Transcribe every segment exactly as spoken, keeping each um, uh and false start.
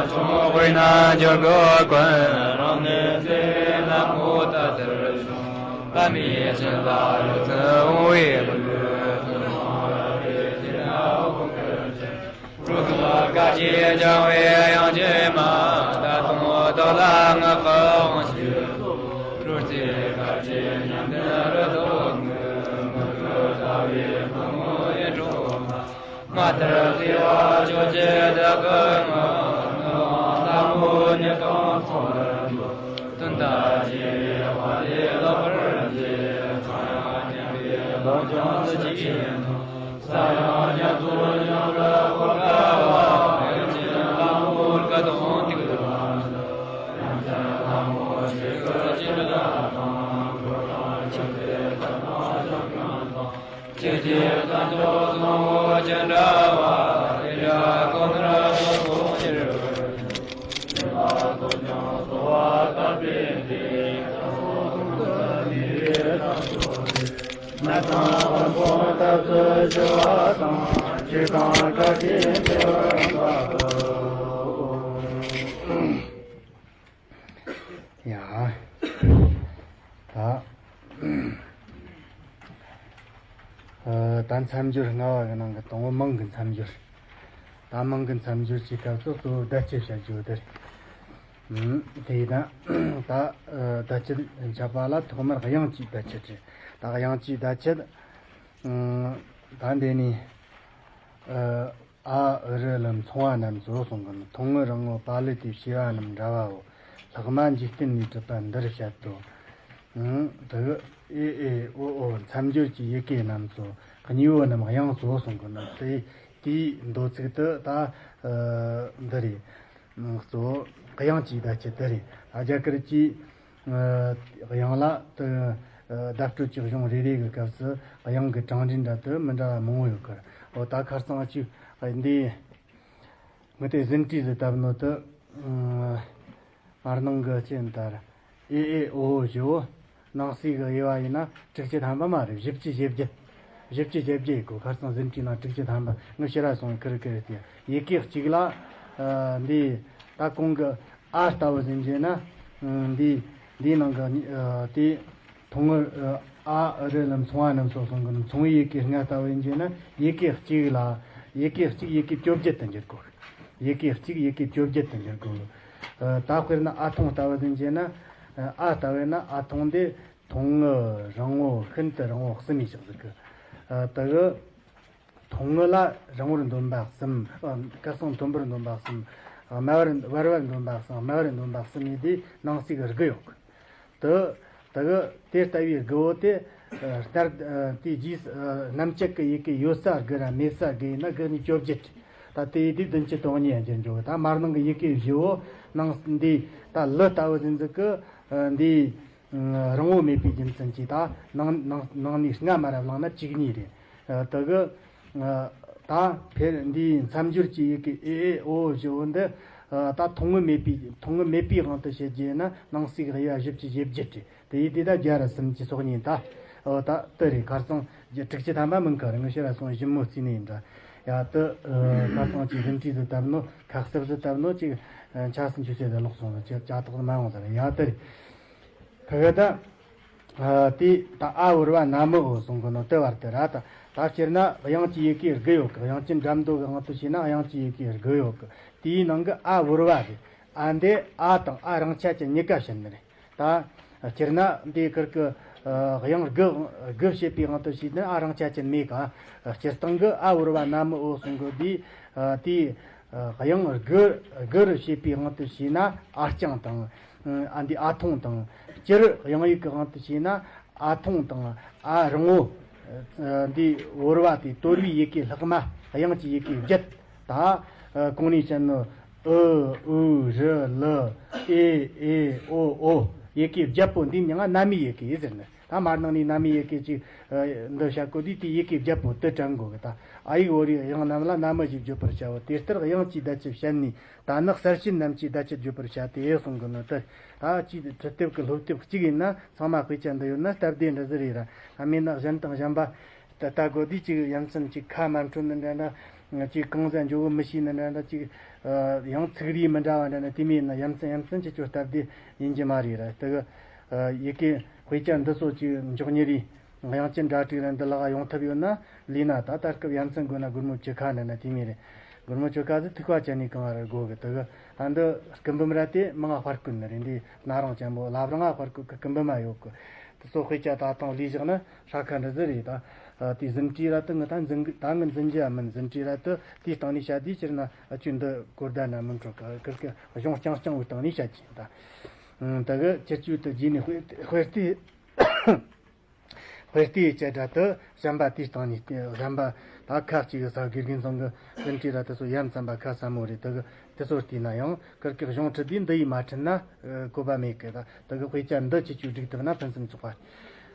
ཆུང་དཔེར་ན་འཇུག་སྒོ་ཀུན། རང་གནས་ཚེ་ལ་མོ་ལྟ་ལྟར་བྱུང་། པདྨའི་སྤྱན་ལ་རོལ་ཏུ་འོང་བའི་ལུས། རོལ་ཏུ་བཀའ་བརྒྱད་སྦྱང་བའི་དབྱངས་ཅན་མ། ད་དུང་བདག་ལ་བསྔགས་པའི་དབང་ཕྱུག་ཚོགས། རོལ་རྩེད་དཀར་ཆེན་ཉམས་ལྡན་རུ་ཏོག་ངུ། མི་བསྐྱོད་ལྟ་བའི་ཕག་མོ་གཡུ་འཕྲོག་མ། མངའ་ཐང་བརྩེ་བ་ཕྱོགས་བཅུར་བདག་གི་མངའ། ལྷ་མོ་ཉི་སྟོང་ཚོགས་ལ་འགོད། དོན་དག་ཆེ་བའི་དཔལ་ལས་ལེགས་པར་མཛེས། ཚངས་དབྱངས་སྙན་པའི་གདངས་ཀྱང་ཚིག་གཅིག་ཡིན་ནོ། ས་ཡང་རྒྱ་མཚོར་ཉམས་རུ་གོ་དཀའ་བ། དབྱངས་ཅན་ལྷ་མོ་སྐུ་གདུང་ཐུགས་ལ་འཛིན། དབྱངས་ཅན་ལྷ་མོ་ཆོས་སྐུ་སྤྱན་རས་དང་། འགྲོ་དང་ཕྱག་འཚལ་ཐབས་དང་ཕྱག་མགོན་དང་། ཆོས་ཀྱི་རྩལ་མཆོག་བཟང་པོ་ཅི་འདྲ་བ། དེ་འདྲ་ཁོ་ནར་སོགས་པོ་ཉེར་བར་ཤོག །སེམས་ལ་གཏོད་ཅིང་གསོལ་བ་བཏབ་པའི་ཚེ། ཁ་སོགས་གོང་དུ་སྨྲས་པའི་ལྟ་སྤྱོད་དེ། གནས་དང་བར་ཁོང་ཐབས་སུ་ཞི་བ་དང་། ཆོས་དང་བཀའ་བཞིན་འཕེལ་བར་བྱ་སྟེ། ཡ། ད། ཨ། ད་མཚམས་སྦྱོར་ལྔ་པ་གི་ནང་གི་དང་པོ་མིང་གི་མཚམས་སྦྱོར། ད་མིང་གི་མཚམས་སྦྱོར་གྱི་སྐབས་སུ་གཙོ་བོ་བརྡ་ཆད་བཤད་རྒྱུ་དེ་རེད། ཨུམ། དེ་ཡིན་ན་ད། ཨ། བརྡ་ཆད་འཆད་པ་ལ་ཐོག་མར་དབྱངས་ཀྱི་བརྡ་ཆད་རེད། ད་དབྱངས་ཀྱི་བརྡ་ཆད། ཨུམ། ད་འདི་ནི། ཨ། ཨ་ཨུ་རུ་ལ་མཚུངས་པ་རྣམས་སོ་གསུངས་ཀྱི་ནི། ཐུང་ངུ་རིང་མོ་པ་ལི་ཏའི་བྱེ་བ་རྣམས་འདྲ་བའོ། ལྷག་མ་འཇིག་རྟེན་ནས་གྲུབ་པ་འདིར་བཤད་དོ། ཨང་། དེ་ཨེ་ཨེ་ཨོ་ཨོ་མཚམས་སྦྱོར་གྱི་ཡི་གེ་རྣམས་སོ། གཉིས་པོ་རྣམས་དབྱངས་སོ་གསུངས་ཀྱི་ནི། དེ་དེའི་མདོ་ཚིག་ཏུ་ད། ཨ། འདི་རེད། གཙོ་བོ་དབྱངས་ཀྱི་བརྡ་ཆད་དེ་རེད། རྒྱ་གར་གྱི། ཨ། དབྱངས་ལ་དེ། ཨ། བརྡ་སྤྲོད་ཀྱི་གཞུང་རེ་རེ་གི་སྐབས་སུ་དབྱངས་ཀྱི་གྲངས་འདྲེན་འདྲ་དེ་མི་འདྲ་བ་མང་བོ་ཡོད་གི། འོ། ད་ཁ་རྩང་གཅིག་འདི་ངས་དེ་ཟིན་བྲིས་སུ་བཏབ་ནོ་དེ། ཨ། མར་ནང་གི་ཅི་ཡིན་ད། ཨེ་ཨེ་ཨོ་ཨོ་བཞི་བོ། ནང་གསེས་ཀྱི་དབྱེ་བ་ཡིན་ན་དྲུག་ཅུ་ཐམ་པ་མ་རེད། བཞི་བཅུ་ཞེ་བརྒྱད། བཞི་བཅུ་ཞེ་བརྒྱད་ཡོད་གོ། ཁ་རྩང་ཟིན་བྲིས་ནང་དྲུག་ཅུ་ཐམ་པ། ངས་ཕྱི་ར་སོང་ཁིར་ཁིར་དེ། ཡི་གེ་གཅིག་ལ། ཨ། འདི་ད་གོང་གི་ཨ་ལྟ་བུ་ཟིན་བྱས་ན། ཨ། འདི་འདིའི་ནང་གི། ཨ། དེ་ཐུང་ངུ། ཨ། ཨ་ཨུ་རུ་ལ་མཚུངས་པ་རྣམས་སོ་གསུངས་ཀྱི་ནི། མཚུངས་པའི་ཡི་གེ་ལྔ་ལྟ་བུ་ཡིན་བྱས་ན་ཡི་གེ་གཅིག་ལ། ཡི་གེ་གཅིག་ཡི་གེ་བཅོ་བརྒྱད་དུ་འགྱུར་དགོས། ཡི་གེ་གཅིག་ཡི་གེ་བཅོ་བརྒྱད་དུ་འགྱུར་དགོས། ཨ། ད་དཔེར་ན་ཨ་ཐུང་ལྟ་བུ་ཟིན་བྱས་ན། ཨ་ལྟ་བས་ན་ཨ་ཐུང་དེ་ཐུང་ངུ་རིང་བོ་ཤིན་ཏུ་རིང་བོ་གསུམ་ཡིན་ཞིག་ཟིག་གི། ཨ། དེ་གི་ཐུང་ངུ་ལ་རིང་བོར་འདོན་པ་གསུམ། ཨ། ཁ་རྩང་མཐོན་པོར་འདོན་པ་གསུམ། ཨ། དམའ་བར་བར་བར་འདོན་པ་གསུམ། དམའ་བར་འདོན་པ་གསུམ་ཡིན་དུས་ནང་གསེས་ཀྱི་དགུ་ཡོད་གི། དེ་དེ་གི་དེ་ལྟ་བུའི་དགུ་བོ་དེ། ཨ། ལྟར། ཨ། དེའི་རྗེས། ཨ། རྣམ་བཅད་ཀྱི་ཡི་གེ་ཡོད་ས་དགུ་ར་མེད་ས་དགུ་ཡིན་ན་དགུ་གཉིས་བཅོ་བརྒྱད། ད་དེ་ཡི་དུས་བདུན་ཅུ་དོན་གཉིས་ཡན་གྱི་འཇོག་ད་མར་ནང་གི་ཡི་གེ་བཞི་བོ་ནང་འདི་ད་ལི་ལྟ་བུ་ཟིན་ཟིག་གི། ཨ། འདི། ཨ། རིང་བོ་མེད་པའི་རྒྱུ་མཚན་གྱིས་ད་ནང་ནང་ནང་ནས་ལྔ་མ་ར་བླངས་ན་བཅུ་གཉིས་རེད། ཨ། དེ་གི། ཨ། ད་ཕེར་འདིའི་མཚམས་སྦྱོར་གྱི་ཡི་གེ་ཨེ་ཨེ་ཨོ་ཨོ་བཞི་བོ་འདི། ཨ། ད་ཐུང་ངུ་མེད་པའི་ཐུང་ངུ་མེད་པའི་དབང་དུ་བྱས་རྗེས་ན་ནང་གསེས་ཀྱི་དབྱེ་བ་བཞི་བཅུ་ཞེ་བརྒྱད་རེད། དེ་ཡི་དུས་ད་བརྒྱ་ར་སུམ་ཅུ་སོ་གཉིས་ད། ཨོ། ད་དེ་རེད། ཁ་རྩང་དྲུག་ཅུ་ཐམ་པ་མིན་ཁ་རེད། ངས་ཕྱི་ར་སོང་ཞིབ་མོ་བརྩིས་ནས་ཡིན་འདྲ། ཡ། དེ། ཨ། ཁ་རྩང་ཅིག་ཟིན་བྲིས་སུ་བཏབ་ནོ། ཁ་གསབ་སུ་བཏབ་ནོ་ཅིག་ཆ་སྲིན་ཆུ་ཟེར་དེ་ལོག་སོང་ཟེར་ཅིག་ཅ་ཐོག་མ་ཡོང་ཟེར། ཡ། དེ་རེད། ཕ་གི་ད། ཨ། དེ་ད་ཨ་བུར་བ་ན་མི་འོ་གསུང་གི་ནོ་དེ་བར་དེ་ར། ད་ད་སྤྱིར་ན་དབྱངས་ཀྱི་ཡི་གེ་དགུ་ཡོད་གི། དབྱངས་ཅན་འགྲམ་རྡོ་གི་དབང་དུ་བྱས་ན་དབྱངས་ཀྱི་ཡི་གེ་དགུ་ཡོད་གི། དེའི་ནང་གི་ཨ་བུར་བ་རེད། ཨ་འདི་ཨ་དང་ཨ་རིང་ཆ་ཅན་གཉིས་ཀ་བྱས་ནི་རེད། ད་སྤྱིར་ན་འདི་ཁིར་གི། ཨ། དབྱངས་དགུ་དགུ་བྱེད་པའི་དབང་དུ་བྱས་ན་ཨ་རིང་ཆ་ཅན་མེད་ག། སྤྱིར་བཏང་གི་ཨ་བུར་བ་ན་མི་འོ་གསུང་གི་དེ། ཨ། དེའི། ཨ། དབྱངས་དགུ་དགུ་རུ་བྱེད་པའི་དབང་དུ་བྱས་ན་ཨ་རྐྱང་དང་། ཨ། འདི་ཨ་ཐུང་དང་། སྤྱིར་དབྱངས་ཡིག་གི་དབང་དུ་བྱས་ན་ཨ་ཐུང་དང་ཨ་རིང་བོ། ཨ། འདི་བོར་བ་དེ་དོར་བའི་ཡི་གེ་ལྷག་མ་དབྱངས་ཀྱི་ཡི་གེ་བརྒྱད། ད། ཨ། གོང་ནས་བཤད་ནོ། ཨུ་ཨུ་རུ་ལུ་ཨེ་ཨེ་ཨོ་ཨོ། ཡི་གེ་བརྒྱད་པོ་འདི་མྱིང་ང་ན་མའི་ཡི་གེ་ཟེར་ནི། ད་མར་ནང་ནས་ན་མའི་ཡི་གེ་ཅིག་ཨ། འདི་བཤད་གོ་དུས་དེ་ཡི་གེ་བརྒྱད་པོ་དེ་དྲན་དགོས་གི། ད་ཨ་ཡིག་བོ་རིག་དབྱངས་རྣམས་ལ་ན་མི་ཞེས་བརྗོད་པར་བྱའོ། དེ་ལྟར་དབྱངས་ཀྱི་བརྡ་ཆད་བཤད་ནས། ད་ནི་གསལ་བྱེད་རྣམས་ཀྱི་བརྡ་ཆད་བརྗོད་པར་བྱ་སྟེ་གསུང་གི་ནོ། ད་ད་ཅིག་འཕྲུལ་དེབ་ཀྱི་སློབ་དེབ་གཅིག་ཡིན་ན་ཚང་མ་དཔེ་ཆ་འདི་ཡོད་ན་སྟབས་བདེ་འདྲ་ཟིག་རེད་ར། ཨ། མེད་ན་གཞན་དང་གཞན་པ་ད་ལྟ་དགོས་དུས་ཅིག་ཡ་མཚན་ཅིག་ཁ་མ་འཕྲོད་ནི་འདྲ་འདྲ། ཅིག་གང་ཟག་འཇོག་གི་མི་ཤེས་ནི་འདྲ་འདྲ། ཅིག་ཡང་ཚིག་རིས་མི་འདྲ་བ་འདྲ་ནི་དེ་མིན་ན་ཡ་མཚན་ཡ་མཚན་ཅིག་ཅོ་སྟབས་བདེ་ཡིན་གྱི་མ་རེད་ར། དེ་གི་ཡི་གེ་དཔེ་ཆ་འདི་ཚོ་ཅིག་འཇོག་ཉེ་རེད། དབྱངས་ཅན་སྒྲ་དྲུག་ར་འདི་ལག་ཡོང་ཐབས་ཡོད་ན་ལས་ན། ད་ད་སྐབས་ཡ་མཚན་དགོས་ན་སྒོར་མོ་བཅུ་ཁ་ནི་ན་དེ་མིན་རེད། སྒོར་མོ་བཅུ་ཁ་ཟིག་ཐུག་པ་ཅན་ནས་གང་ར་དགོས་གི། དེ་གི་ད་འདི་སྐུ་འབུམ་ར་དེ་མང་ང་དཔར་བརྐོས་ནི་རེད། འདི་གནའ་རང་ཅན་པོ་ལབ་རང་ང་དཔར་བརྐོས་གི་སྐུ་འབུམ་མ་ཡོད་གི། དེ་ཚོ་དཔེ་ཆ་ད་དང་ལས་བཞག་ན་ཧྲ་ཁ་འདྲ་ཟིག་རེད། ད་དེ་ཟིན་བྲིས་ར་དེ་ངི་ད་འཛིན་གི་ད་ངི་འཛིན་རྒྱུ་ཡ་མིན། འཛིན་བྲིས་ར་དེ་དེའི་སྟེང་ནས་བཤད་དུས་ཕྱིར་ན་ཨ་ཅུ་འདི་གོ་བརྡ་ན་མི་འཕྲོད་གི། ཁིར་གི་གཞུང་རྐྱང་རྐྱང་བོའི་སྟེང་ནས་བཤད་ཀྱི་ད། ད་གི་ཁྱེད་ཆོས་དེ་རྗེས་ནས་དཔེ་དཔེ་ལྟས་དཔེ་ལྟས་བྱེད་སྒྲ་དེ་གཞན་པ་དེའི་སྟེང་ནས་བསྟན། གཞན་པ་ད་ཁ་ཅིག་གི་ས་དགེ་རྒན་ཚང་གི་ཟིན་བྲིས་ར་དེ་ཚོ་ཡ་མཚན་པ་ཁ་ས་མོ་རེད། དེ་གི་དེ་ཚོ་བལྟས་ན་ཡང་ཁིར་གི་གཞུང་འབྲི་དུས་འདི་ཡིས་མ་ཁྲིད་ན་ཨ་གོ་བ་མེད་གི། ད་དེ་གི་དཔེ་ཆ་འདི་ཁྱེད་ཆོས་སྒྲིག་ཐུབ་ན་ཕུན་སུམ་ཚོགས་པ།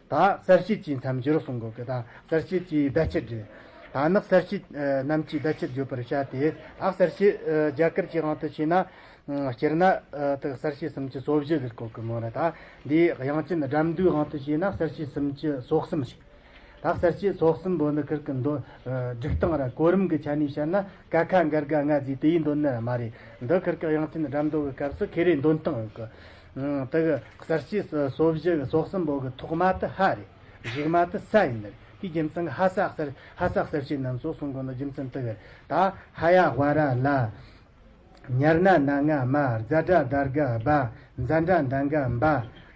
ད་གསལ་བྱེད་ཀྱི་མཚམས་སྦྱོར་གསུང་གོ་གི། ད་གསལ་བྱེད་ཀྱི་བརྡ་ཆད་རེད། ད་ནི་གསལ་བྱེད་ཨ་རྣམས་ཀྱི་བརྡ་ཆད་བརྗོད་པར་བྱ་སྟེ། ད་གསལ་བྱེད་ཨ་རྒྱ་གར་གྱི་དབང་དུ་བྱས་ན། ཨ་སྤྱིར་ན་ཨ་དེ་གསལ་བྱེད་སུམ་ཅུ་སོ་བཞི་ཟེར་གོ་གི་མོ་ར། ད་འདི་དབྱངས་ཅན་སྒྲ་མདོའི་དབང་དུ་བྱས་ན་གསལ་བྱེད་སུམ་ཅུ་སོ་གསུམ་ཞིག། ད་གསལ་བྱེད་སོ་གསུམ་པོ་ནི་ཁིར་གི་འདོན་ཨ་སྒྲིག་སྟངས་ར་གོ་རིམ་གྱི་ཆ་ནས་བཤད་ན་ཀ་ཁ་འགར་ག་ང་ཟིག་དེ་ཡིས་འདོན་ནི་ར་མ་རེད། འདི་ཁིར་གི་དབྱངས་ཅན་སྒྲ་མདོ་གི་སྐབས་སུ་ཁེ་རེ་འདོན་སྟངས་ཡོད་གི། ཨ་དེ་གི་གསལ་བྱེད་སོ་བཞི་གི་སོ་གསུམ་པོ་གི་ཐོག་མ་དེ་ཧ་རེད། གཞུག་མ་དེ་ས་ཡིན་ནི་རེད། དེའི་རྒྱུ་མཚན་གི་ཧ་ས་གསལ་ཧ་ས་གསལ་བྱེད་རྣམས་སོ་གསུང་གོ་ནི་རྒྱུ་མཚན་དེ་གི་རེད། ད་ཧ་ཡ་ཝ་ར་ལ། ཉར་ན་ན་ང་མ། ཛ་དྲ་དར་ག་བ། ཛ་དྲ་འདན་ག་འབ།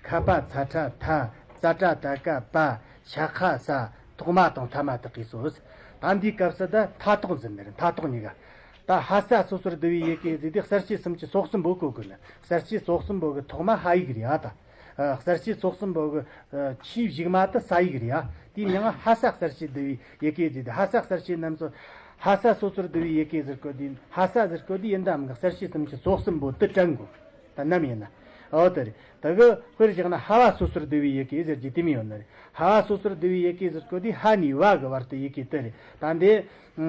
ཁ་པ་ཚ་ཁྲ་ཐ། ཙ་དྲ་ད་ཀ་པ། ཤ་ཁ་ས། ཐོག་མ་དང་ཐ་མ་དག་གིས་སོ། ད་འདིའི་སྐབས་སུ་ད་མཐའ་ཐོག་འཛིན་ནི་རེད། མཐའ་ཐོག་གཉིས་ཀ། ད་ཧ་ས་སོ་སོར་བསྡུ་བའི་ཡི་གེ་ཟེར་དུས་གསལ་བྱེད་སུམ་ཅུ་སོ་གསུམ་པོ་གོ་དགོས་ནི། གསལ་བྱེད་སོ་གསུམ་པོ་གི་ཐོག་མ་ཧ་ཡིག་རེད་ཨ་ད། ཨ་གསལ་བྱེད་སོ་གསུམ་པོ་གི་ཨ་ཆེས་གཞུག་མ་དེ་ས་ཡིག་རེད་ཨ། དེའི་མིང་ང་ཧ་ས་གསལ་བྱེད་བསྡུ་བའི་ཡི་གེ་ཟེར་དུས་ཧ་ས་གསལ་བྱེད་རྣམས་སོ། ཧ་ས་སོ་སོར་བསྡུ་བའི་ཡི་གེ་ཟེར་གོ་དུས་ཧ་ས་ཟེར་གོ་དུས་ཡིན་དམ་གི་གསལ་བྱེད་སུམ་ཅུ་སོ་གསུམ་པོ་དེ་དྲན་དགོས། ད་ནམ་ཡིན་ན། འོ་དེ་རེད། ད་གི་དཔེར་བཞག་ན་ཧ་བ་སོ་སོར་བསྡུ་བའི་ཡི་གེ་ཟེར་གྱི་དེ་མོ་ཡོད་ནི་རེད། ཧ་བ་སོ་སོར་བསྡུ་བའི་ཡི་གེ་ཟེར་གོ་དུས་ཧ་ནས་བ་གི་བར་དུ་ཡི་གེ་དེ་རེད། ད་འདི་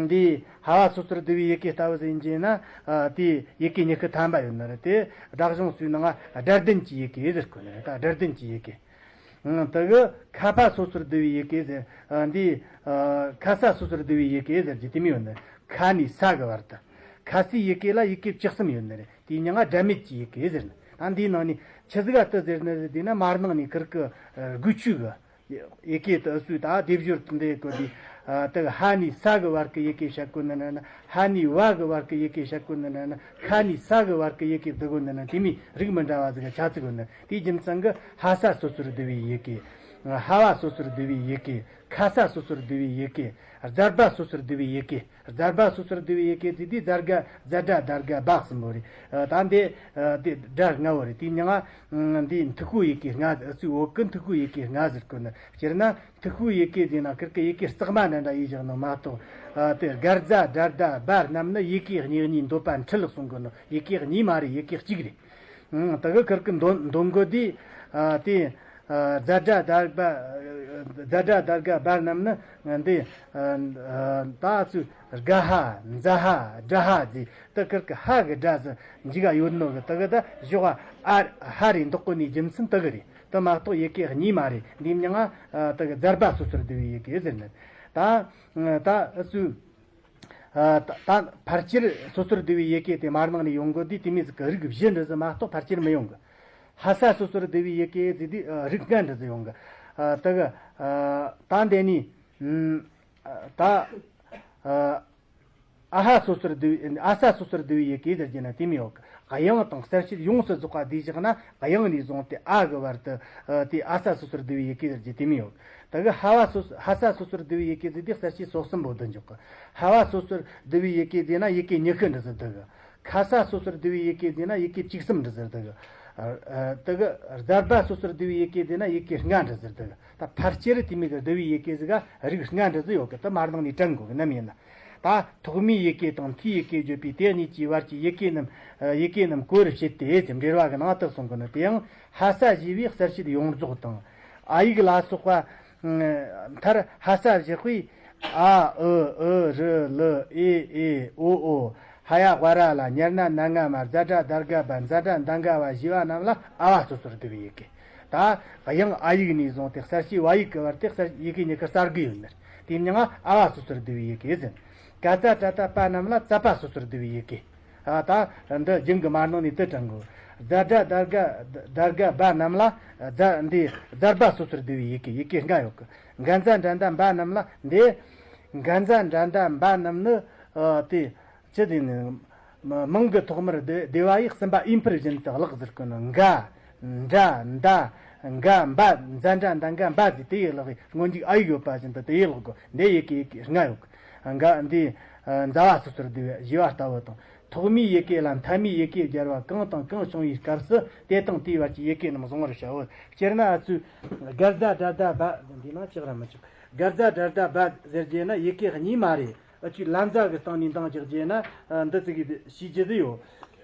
འདི་ཧ་བ་སོ་སོར་བསྡུ་བའི་ཡི་གེ་ལྟ་བུ་ཟིན་གྱི་ན་ཨ་དེ་ཡི་གེ་ཉི་ཤུ་ཐམ་པ་ཡོད་ནི་རེད། དེ་སྒྲ་གཞུང་ཚོའི་ནང་ང་སྒྲ་ལྡན་གྱི་ཡི་གེ་ཟེར་གོ་ནི་རེད། ད་སྒྲ་ལྡན་གྱི་ཡི་གེ། ཨང་། དེ་གི་ཁ་པ་སོ་སོར་བསྡུ་བའི་ཡི་གེ་ཟེར། ཨ་འདི་ཨ་ཁ་ས་སོ་སོར་བསྡུ་བའི་ཡི་གེ་ཟེར་གྱི་དེ་མོ་ཡོད་ནི། ཁ་ནས་ས་གི་བར་དུ། ཁ་སའི་ཡི་གེ་ལ་ཡི་གེ་བཅུ་གསུམ་ཡོད་ནི་རེད། དེའི་མིང་ང་སྒྲ་མེད་ཀྱི་ཡི་གེ་ཟེར་ནི། ད་འདིའི་ནང་ནས་ཆི་ཟིག་ག་དེ་ཟེར་ནི་རེད་དེ་ན་མར་ནང་ནས་ཁིར་གི་ཨ་དགུ་བཅུ་གི་ཡི་གེ་དེ་སུས་ད་སྡེབ་སྦྱོར་དེ་འདྲ་གོ་དུས། ཨ་དེ་གི་ཧ་ནས་ས་གི་བར་གི་ཡི་གེ་བཤད་གོ་ནི་ན་ན། ཧ་ནས་བ་གི་བར་གི་ཡི་གེ་བཤད་གོ་ནི་ན་ན། ཁ་ནས་ས་གི་བར་གི་ཡི་གེ་བསྡུ་གོ་ནི་ན། དེ་མོ་རིགས་མི་འདྲ་བ་ཟིག་ག་ཆ་ཚིག་གོ་ནི། དེའི་རྒྱུ་མཚན་གི་ཧ་ས་སོ་སོར་བསྡུ་བའི་ཡི་གེ། ཧ་བ་སོ་སོར་བསྡུ་བའི་ཡི་གེ། ཁ་ས་སོ་སོར་བསྡུ་བའི་ཡི་གེ། ཛར་བ་སོ་སོར་བསྡུ་བའི་ཡི་གེ། ཛར་བ་སོ་སོར་བསྡུ་བའི་ཡི་གེ་ཟེར་དུས་ཛར་ག་ཛ་དྲ་དར་ག་བ་གསུམ་པོ་རེད། ཨ་ད་འདི་ཨ་འདི་སྒྲ་ལྔ་བོ་རེད། དེའི་མིང་ང་འདི་མཐུ་ཁུ་ཡི་གེ་ལྔ་ཟེར། སུའི་འོག་གི་མཐུ་ཁུ་ཡི་གེ་ལྔ་ཟེར་གོ་ནི། སྤྱིར་ན་མཐུ་ཁུ་ཡི་གེ་ཟེར་ན་ཁིར་གི་ཡི་གེ་གཙང་མ་འདྲ་འདྲ་ཡིས་བཞག་ནོ་མ་གཏོགས། ཨ་དེ་སྒར་ཛ་དྲར་ཟླ་བ་རྣམས་ནི་ཡི་གེ་གཉིས་གཉིས་འདོད་པ་འཁྲུལ་གསུང་གི་ནོ། ཡི་གེ་གཉིས་མ་རེད། ཡི་གེ་གཅིག་རེད། ཨང་། དེ་གི་ཁིར་གི་འདོན་འདོན་གོ་དུས། ཨ་དེ་ཨ་ཛ་དྲ་དར་བ་ཛ་དྲ་དར་ག་བ་རྣམས་ནི་འདི་ཨ་ད་ཚུ་དགའ་ཧ་དགྲ་ཧ་ཟེར། དེ་ཁིར་གི་ཧ་གི་སྒྲ་ཟིག་འཇིག་ག་ཡོད་ནོ་གི། དེ་གི་ད་ཞོག་ཨ་ཧ་རེ་འདོགས་གོ་ནི་རྒྱུ་མཚན་དེ་གི་རེད། དེ་མ་གཏོགས་ཡི་གེ་གཉིས་མ་རེད། འདིའི་མིང་ང་ཨ་དེ་གི་ཛར་བ་སོ་སོར་བསྡུ་བའི་ཡི་གེ་ཟེར་ནི། ད་ད་སུ་ཨ་ད་ད་ཕལ་ཆེར་སོ་སོར་བསྡུ་བའི་ཡི་གེ་དེ་མར་ནང་ནས་ཡོང་གོ་དུས་དེ་མོ་ཟིག་གི་རིགས་བཞི་འདྲ་ཟིག་མ་གཏོགས་ཕལ་ཆེར་མི་ཡོང་གི། ཧ་ས་སོ་སོར་བསྡུ་བའི་ཡི་གེ་ཟེར་དུས་ཨ་རིགས་ལྔ་འདྲ་ཟིག་ཡོང་གི། ཨ་དེ་གི་ཨ་ད་འདི་ནི་ཨ་ད་ཨ་ཨ་ཧ་སོ་སོར་བསྡུ་བའི་ཨ་ས་སོ་སོར་བསྡུ་བའི་ཡི་གེ་ཟེར་གྱི་ན་དེ་མོ་ཡོད་གི། དབྱངས་དང་གསལ་བྱེད་ཡོངས་སུ་རྫོགས་པ་བསྡུས་བཞག་ན་དབྱངས་ནས་བཟུང་སྟེ་ཨ་གི་བར་དུ་ཨ་དེ་ཨ་ས་སོ་སོར་བསྡུ་བའི་ཡི་གེ་ཟེར་གྱི་དེ་མོ་ཡོད་གི། དེ་གི་ཧ་བ་སོ་ཧ་ས་སོ་སོར་བསྡུ་བའི་ཡི་གེ་ཟེར་དུས་གསལ་བྱེད་སོ་གསུམ་པོ་བསྡུ་འཇོག་གི། ཧ་བ་སོ་སོར་བསྡུ་བའི་ཡི་གེ་ཟེར་ན་ཡི་གེ་ཉི་ཤུ་འདྲ་ཟིག་འདུག་གི། ཁ་ས་སོ་སོར་བསྡུ་བའི་ཡི་གེ་ཟེར་ན་ཡི་གེ་བཅུ་གསུམ་འདྲ་ཟིག་འདུག་གི། ཨ་ཨ་དེ་གི་ཛར་བ་སོ་སོར་བསྡུ་བའི་ཡི་གེ་ཟེར་ན་ཡི་གེ་ལྔ་འདྲ་ཟིག་འདུག་གི། ད་ཕལ་ཆེར་དེ་མོ་གི་བསྡུ་བའི་ཡི་གེ་ཟིག་ག་རིགས་ལྔ་འདྲ་ཟིག་ཡོད་གི། དེ་མར་ནང་ནས་དྲན་དགོས་གི་ནམ་ཡིན་ན། ད་ཐོག་མའི་ཡི་གེ་དང་མཐའི་ཡི་གེ་བརྗོད་པའི་དེ་གཉིས་ཀྱི་བར་གྱི་ཡི་གེ་རྣམས་ཡི་གེ་རྣམས་གོ་བར་བྱེད་དེ་ཟེར་འགྲེལ་བ་གི་ནང་དུ་གསུངས་གི་ནི། དེ་ཡང་ཧ་ས་ཞེས་པའི་གསལ་བྱེད་ཡོངས་རྫོགས་དང་། ཨ་ཡིག་ལ་སོགས་པ་མཐར་ཧ་ས་བཞག་པས་ཨ་ཨུ་ཨུ་རུ་ལུ་ཨེ་ཨེ་ཨོ་ཨོ། ཧ་ཡ་ཝ་ར་ལ། ཉར་ན་ན་ང་མ། ཛ་དྲ་དར་ག་བ། ཛ་དྲ་འདན་ག་བ་ཞེས་པ་རྣམས་ལ་ཨ་བ་སོ་སོར་བསྡུ་བའི་ཡི་གེ། ད་དབྱངས་ཨ་ཡིག་ནས་བཟུང་སྟེ་གསལ་བྱེད་བ་ཡིག་གི་བར་དེ་གསལ་ཡི་གེ་ཉི་ཤུ་རྩ་དགུ་ཡོད་ནི། དེའི་མིང་ང་ཨ་བ་སོ་སོར་བསྡུ་བའི་ཡི་གེ་ཟེར། ག་ཛ་ཏྲ་ཏ་པ་རྣམས་ལ་ཙ་པ་སོ་སོར་བསྡུ་བའི་ཡི་གེ། ཨ། ད་འདི་རྒྱུན་གྱི་མ་ནང་ནས་དེ་དྲན་དགོས། ཛ་སྒྲ་ད་རྒ་ད་རྒ་བ་རྣམས་ལ་ཛ་འདི་ཛར་བ་སོ་སོར་བསྡུ་བའི་ཡི་གེ། ཡི་གེ་ལྔ་ཡོད་གི། འག་ཛ་འགྲ་ད་འབ་རྣམས་ལ་འདི་འག་ཛ་འགྲ་ད་འབ་རྣམས་ནི། ཨ། དེ་ཅི་དེ་ནི་མིང་གི་ཐོག་མར་སྡེ་སྡེ་བ་ཡིས་གསུམ་པ་ཨིན་ཕུར་བཞིན་དུ་ཀློག་ཟེར་གི་ནི། འག་འདྲ་འདའ་འག་འབ། ཛ་འདྲ་འདའ་འག་འབ་ཟེར། དེ་ཡི་ཀློག་གི། སྔོན་འཇུག་ཨ་ཡིག་ཡོད་པ་བཞིན་དུ་དེ་ཡི་ཀློག་གི། འདི་ཡི་གེ་ཡི་གེ་ལྔ་ཡོད་གི། འག་འདི་ཨ་ཛ་བ་སོ་སོར་བསྡུ་བའི་བཞི་བ་ལྟ་བུ་དང་། ཐོག་མའི་ཡི་གེ་ལ་མཐའ་མའི་ཡི་གེ་སྦྱར་བ་གང་དང་གང་བྱུང་བའི་སྐབས་སུ་དེ་དང་དེའི་བར་གྱི་ཡི་གེ་རྣམས་བཟུང་བར་བྱའོ། སྤྱིར་ན་ཨ་ཚུ་ག་ཛ་དྲ་ད་བ་འདི་ན་ཅིག་ར་མི་ཆོག་ག་ཛ་དྲ་ད་བ་ཟེར་རྗེས་ན་ཡི་གེ་གཉིས་མ་རེད། ཨ་ཅིག་ལ་ཛ་གི་སྟེང་ནས་འདང་རྒྱག་རྗེས་ན། ཨ། འདི་ཙི་གི་ཤེས་རྒྱུ་དེ་ཡོད།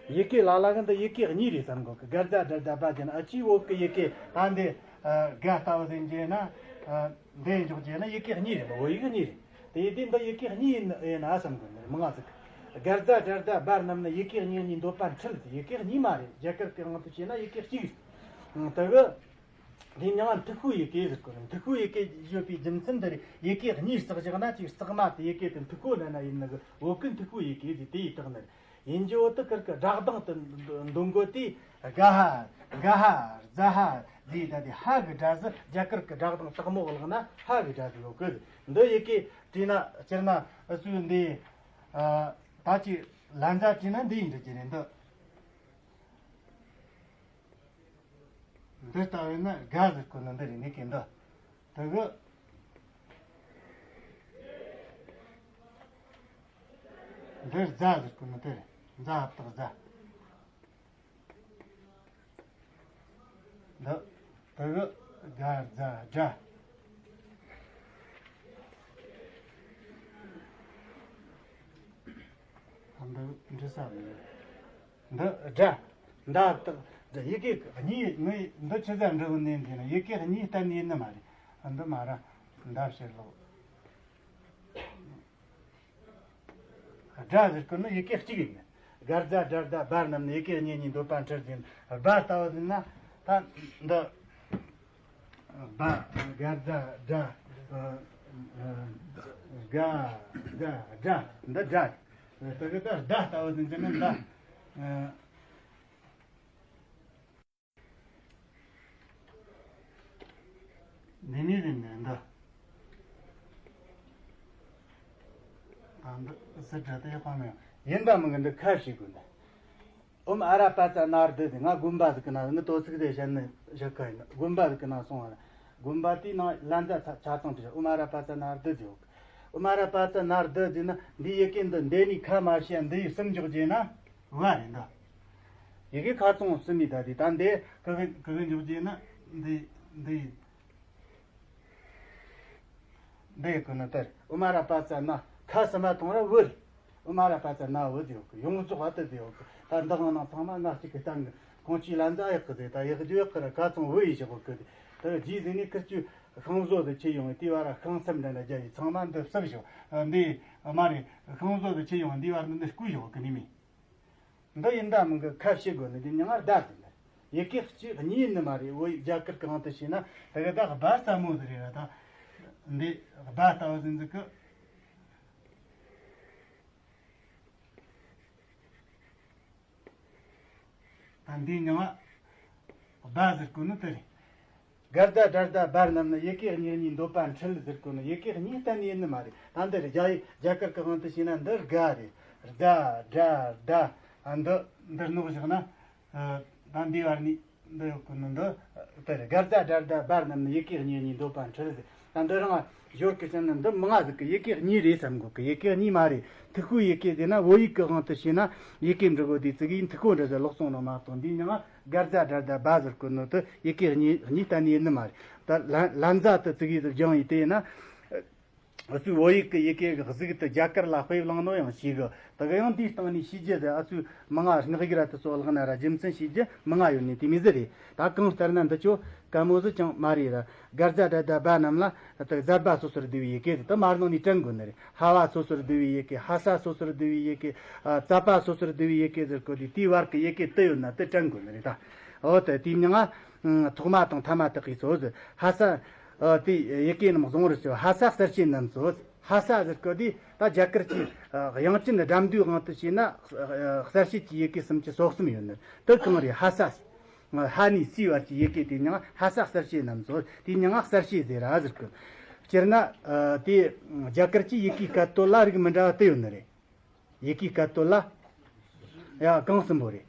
ཡི་གེ་ལ་ལ་གི་འདི་ཡི་གེ་གཉིས་རེད་བསམ་དགོས་གི། ག་ཛ་དྲ་ད་བ་ཟེར་ན་ཨ་ཅིག་འོག་གི་ཡི་གེ་ད་འདི། ཨ། ག་ལྟ་བུ་ཟེར་རྗེས་ན། ཨ། འདི་འཇོག་རྗེས་ན་ཡི་གེ་གཉིས་རེད། བོད་ཡིག་གཉིས་རེད། དེ་ཡི་དེ་འདི་ཡི་གེ་གཉིས་ཡིན་ཡིན་ན་བསམ་དགོས་ནི་རེད། མི་ང་ཟིག་ག་ཛ་དྲ་ད་བ་རྣམས་ནི་ཡི་གེ་གཉིས་གཉིས་འདོད་པ་འཁྲུལ་ཟེར། ཡི་གེ་གཉིས་མ་རེད། རྒྱ་གར་གི་དབང་དུ་བྱས་ན་ཡི་གེ་གཅིག་རེད། ཨང་། དེ་གི་འདི་མྱིང་ང་མཐུག་པོའི་ཡི་གེ་ཟེར་གོ་ནི། མཐུག་པོའི་ཡི་གེ་ཡོད་པའི་རྒྱུ་མཚན་འདི་རེད། ཡི་གེ་གཉིས་བརྩེགས་བཞག་ན་ཅིག་བརྩེགས་མ་དེ་ཡི་གེ་དེ་མཐུག་པོ་ལབ་ན་ཡིན་ནི་གི། བོད་ཀུན་མཐུག་པོའི་ཡི་གེ་ཟེར། དེ་ཡི་དག་ནི་རེད། ཡིན་རྒྱུ་བོ་དུ་ཀིར་གི་སྒྲ་གདངས་དུ་འདོན་དགོས་དུས། ག་ཧ་ག་ཧ་ཛ་ཧ་ཟེར། ད་དེ་ཧ་གི་སྒྲ་ཟིག་རྒྱ་གར་གི་སྒྲ་གདངས་དག་མོ་བཀླགས་ན་ཧ་གི་སྒྲ་ཟིག་ཡོད་གི། འདི་ཡི་གེ་བྲིས་ན་སྤྱིར་ན་ཨ་ཚུ་འདི། ཨ། ད་ཅིག་ལ་ཛ་བྲིས་ན་འདི་ཡིན་འགྲོ་གི་རེད། འདི། འདི་ལྟ་བས་ན་ག་ཟེར་གོ་ནི་འདི་རེད། ངེད་ཀྱི་འདི། དེ་གི་འདི་ཛ་ཟེར་གོ་ནི་འདི་རེད། ཛ་ཧ་བཏགས་ཛ། འདི། དེ་གི་ག་ཛ་དྲ། འདི་འབྲི་ས་མེད། འདི་དྲ། འདི་བཏགས་དྲ། ཡི་གེ་གཉིས། ངས་འདི་ཆི་ཟིག་འབྲི་གི་ནས་འདི་ན་ཡི་གེ་གཉིས་གཏན་ནས་ཡིན་ནི་མ་རེད། འདི་མ་ར་འདི་ཕྱིར་ལོག་དྲ་ཟེར་གི་ནི་ཡི་གེ་གཅིག་ཡིན། ག་ཛ་དྲ་ད་བ་རྣམས་ནི་ཡི་གེ་གཉིས་གཉིས་འདོད་པ་འཁྲུལ་ཟེར། བ་ལྟ་བུ་ཟེར་ན་ད་འདི། བ། ག་ཛ་དྲ། ག་ག་དྲ། འདི་དྲ། དེ་གི་ད་ད་ལྟ་བུ་ཟེར་གྱི་ནི་ད། འདི་ནས་རིང་ནས་འདི། ཨ། འདི་ཟེར་སྒྲ་དེ་ཡག་པ་མེད། ཡིན་ད་མིན་གི་འདི་ཁ་ཞིག་དགོས་འདི། ཨོཾ་ཨ་ར་པ་ཙ་ན་རྡུ་ཟེར། ང་དགོན་པ་ཟིག་གི་ནང་ནི་དོ་ཚིགས་དེ་བཤད་ནི་བཤད་ཁ་ཡིན། དགོན་པ་ཟིག་གི་ནང་སོང་བ་ན། དགོན་པ་དེའི་ནང་ལ་ཛ་ཆ་ཚང་དུ་ཨོཾ་ཨ་ར་པ་ཙ་ན་རྡུ་ཟེར་ཡོད་གི། ཨོཾ་ཨ་ར་པ་ཙ་ན་རྡུ་ཟེར་ན་འདི་ཡི་གེ་འདི་འདི་ནས་ཁ་མ་བཤད་འདི་ཡི་གསུམ་འཇོག་རྗེས་ན། བ་རེད་འདི། ཡི་གེ་ཁ་ཚང་གསུམ་ཡིན། ད་དེ་ད་འདི་གི་གི་གི་འཇོག་རྗེས་ན་འདི་འདི་ཡིན། འདི་ཡི་གི་ནི་དེར་ཨོཾ་ཨ་ར་པ་ཙ་ན། ཁ་གསུམ་མ་ཐོང་ར་བུ་རེད། ཨོཾ་ཨ་ར་པ་ཙ་ན་བུ་ཟེར་ཡོད་གི། ཡོངས་རྫོགས་བ་དུ་ཟེར་ཡོད་གི། ད་འདི་གང་ནང་ཚང་མ་ན་གཅིག་གི་སྟེང་གི་ཁོང་ཆུའི་ལ་ཛ་ཡག་གི་ཟེར། ད་ཡག་རྒྱུ་ཡག་གི་ར་ཁ་ཚང་བུ་ཡིས་བཞག་གི་དེ། ད་རྗེས་ཟིན་ནས་ཁིར་ཆུ་ཤིང་བཟོ་དུ་ཆི་ཡོང་དེའི་བར་ཤིང་གསུམ་འདྲ་འདྲ་རྒྱ་ཡིས་ཚང་མ་འདི་གསུམ་བཞག་འདི་མ་རེད། ཤིང་བཟོ་དུ་ཆི་ཡོང་འདིའི་བར་འདི་འདི་སྐུ་བཞག་གི་ནི་མིན། འདི་ཡིན་ད་མིན་གི་ཁ་ཕྱེ་དགོས་ནི་འདི་མྱིང་ང་བརྡ་ཟེར་ནི། ཡི་གེ་གཅིག་གཉིས་ནི་མ་རེད། བོད་ཡིག་རྒྱ་གར་གང་དུ་ཤེས་ན་དེ་གི་ད་བརྡ་ཙམ་མོ་ཟིག་རེད་ར། ད་འདི་བརྡ་ལྟ་བུ་ཟིག་འཛིན་གི། ད་འདིའི་མྱིང་ང་བརྡ་ཟེར་གོ་ནི་དེ་རེད། ག་ཛ་དྲ་ད་བ་རྣམས་ནི་ཡི་གེ་གཉིས་གཉིས་འདོད་པ་འཁྲུལ་ཟེར་གོ་ནི། ཡི་གེ་གཉིས་གཏན་ནས་ཡིན་ནི་མ་རེད། ད་འདི་རེད། རྒྱ་ཡིག་རྒྱ་གར་གི་དབང་དུ་བྱས་ན་འདི་ག་རེད། རྫ་སྒྲ་ཟླ། ཨ། འདི་འདིར་ནོག་བཞག་ན། ཨ། ད་འདི་བར་ནི་འདི་ཡོད་གི་ནི་འདི་དེ་རེད། ག་ཛ་དྲ་ད་བ་རྣམས་ནི་ཡི་གེ་གཉིས་གཉིས་འདོད་པ་འཁྲུལ་ཟེར། ད་འདི་རང་ཞོར་གི་ཟེར་ན་འདི་མང་ང་ཟིག་གི་ཡི་གེ་གཉིས་རེད་བསམ་དགོས་གི། ཡི་གེ་གཉིས་མ་རེད། མཐུག་པོའི་ཡི་གེ་དེ་ན་བོད་ཡིག་གི་དབང་དུ་བྱས་ན་ཡི་གེ་འབྲི་གོ་དེ་ཙི་གེ་མཐུག་པོ་འདྲ་ཟིག་ལོག་སོང་ནོ་མ་གཏོགས། འདིའི་མྱིང་ང་ག་ཛ་དྲ་ད་བ་ཟེར་གོ་ནོ་དེ་ཡི་གེ་གཉིས་གཉིས་གཏན་ནས་ཡིན་ནི་མ་རེད། ད་ལ་ལ་ཛ་དེ་ཙི་གེ་ཟིག་སྦྱངས་ཡིན་དེ་ཡིན་ན། ཨ་ཚུ་བོད་ཡིག་གི་ཡི་གེ་གི་གཟུགས་དེ་རྒྱ་གར་ལ་དཔེ་བླངས་ནོ་ཡང་ཤེས་གི། དེ་གི་ཡང་འདིའི་སྟེང་ནས་ཤེས་རྒྱུ་དེ་ཨ་ཚུ་མང་ང་སྔགས་ཡིག་ར་དེ་ཚོ་བཀླགས་ན་ར་རྒྱུ་མཚན་ཤེས་རྒྱུ་མང་ང་ཡོད་ནི་དེ་མོ་ཟིག་རེད། ད་གང་ལྟར་ན་འདི་ཆོ་དཀའ་མོ་ཟིག་ཅང་མ་རེད་ར། ག་ཛ་དྲ་ད་བ་རྣམས་ལ་དེ་ཛར་བ་སོ་སོར་བསྡུ་བའི་ཡི་གེ་དེ་དེ་མར་ནང་ནས་དྲན་དགོས་ནི་རེད། ཧ་བ་སོ་སོར་བསྡུ་བའི་ཡི་གེ། ཧ་ས་སོ་སོར་བསྡུ་བའི་ཡི་གེ། ཨ། ཙ་པ་སོ་སོར་བསྡུ་བའི་ཡི་གེ་ཟེར་གོ་དུས་དེའི་བར་གི་ཡི་གེ་དེ་ཡོད་ན་དེ་དྲན་དགོས་ནི་རེད་ད། འོ་དེ་དེའི་མྱིང་ང་ཐོག་མ་དང་ཐ་མ་དག་གིས་སོ་ཟེར། ཧ་ས། ཨ། དེ་ཡི་གེ་རྣམས་བཟུང་བར་བྱའོ། ཧ་ས་གསལ་བྱེད་རྣམས་སོ། ཧ་ས་ཟེར་གོ་དེ་ད་རྒྱ་གར་གྱི་དབྱངས་ཅན་སྒྲ་མདོའི་དབང་དུ་བྱས་ན་གསལ་བྱེད་ཀྱི་ཡི་གེ་སུམ་ཅུ་སོ་གསུམ་ཡོད་ནི་དེ་གང་རེད། ཧ་ས། ཧ་ནས་སའི་བར་གྱི་ཡི་གེ་དེ་མྱིང་ང་ཧ་ས་གསལ་བྱེད་རྣམས་སོ། དེ་མྱིང་ང་གསལ་བྱེད་ཟེར་ར་ཟེར་གི། སྤྱིར་ན་དེ་རྒྱ་གར་གྱི་ཡི་གེའི་སྐད་དོད་ལ་རིགས་མི་འདྲ་བ་དེ་ཡོད་ནི་རེད། ཡི་གེའི་སྐད་དོད་ལ་ཡ་གང་གསུམ་པོ་རེད།